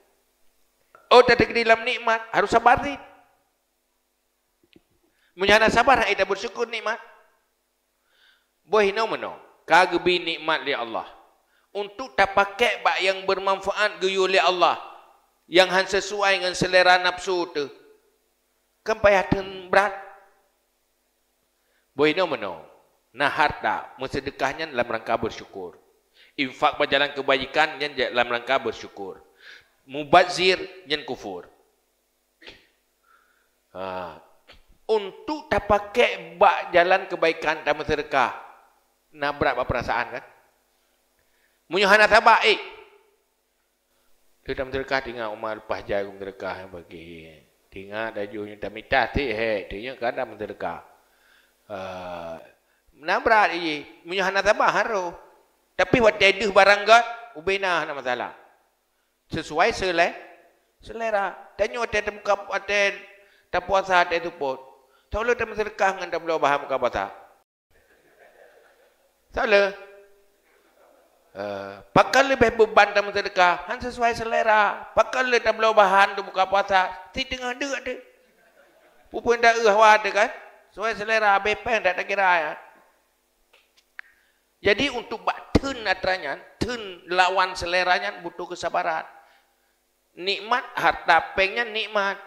Oh, tateukeudi lam nikmat, harus sabar cit. Meunyoe hana sabar, hana tabersyukur nikmat. Boh inoe meunoe, ka geubri nikmat lé Allah. Untuk tapakék bak nyang bermanfaat geuyue lé Allah, nyang han sesuai ngon selera nafsu teuh, kan payah theun brat. Boh inoe meunoe, Na harta, meuseudeukah nyan lam rangka beusyukur. Infak bak jalan keubaikan nyan ja-, lam rangka beusyukur. Mubazir nyan kufur. Ha. Untuk tapakék bak jalan keubaikan, tameuseudeukah, na brat bak peurasaan, kan? Meunyoe hana sabab, eh, lheueh tameuseudeukah, tingat uma leupah jai meuseudeukah bagi. Tingat laju nyoe tamita sih, he, tu nyoe kan tameuseudeukah. Eh, na brat jih, meunyoe hana sabab harôh. Tapi watée deuh barang göt, ubena hana masalah. Sesuai sele-, selera. Tanyoe watée tabuka, watée tapuasa, watée seupôt, soe le tameuseudeukah ngon tabloe bahan buka puasa? Soe le? Eh, pakon leubeh beuban tameuseudeukah? Han sesuai selera. Pakon le tabloe bahan untuk buka puasa? Siteungoh deuk deh. Peue-peue dak eu hawa deh kan? Sesuai selera, habéh péng dak takira, ya. Jadi, untuk bak theun atra nyan, theun lawan selera nyan butuh kesabaran. Nikmat harta péng nyan nikmat.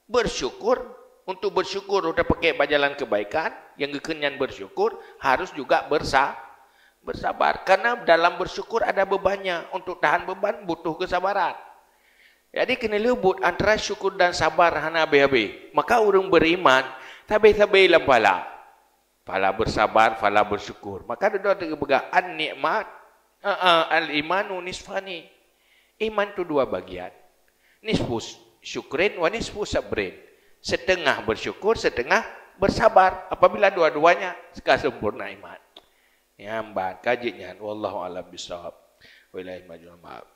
Bersyukur, untuk bersyukur, untuk pakai bak jalan kebaikan, nyang geukheun nyan bersyukur, harus juga bersa-, bersabar. Karena dalam bersyukur ada bebannya, untuk tahan beban butuh kesabaran. Jadi, keuneulheueh buet antara syukur dan sabar hana habéh-habéh. Maka ureuëng beriman, sabe-sabe lam pahala. Pahala bersabar, pahala bersyukur. Maka dudoe teupeugah, "An-nikmat, eh, eh, al-imanu nisfani." Iman tu dua bagian. Nisfu syukrin wa nisfu sabrin. Setengah bersyukur, setengah bersabar. Apabila dua-duanya, suka sempurna iman. Nyang ban ka jeuet nyan. Wallahu a'lam bishawab. Wa ilaihi marji'un. Maaf.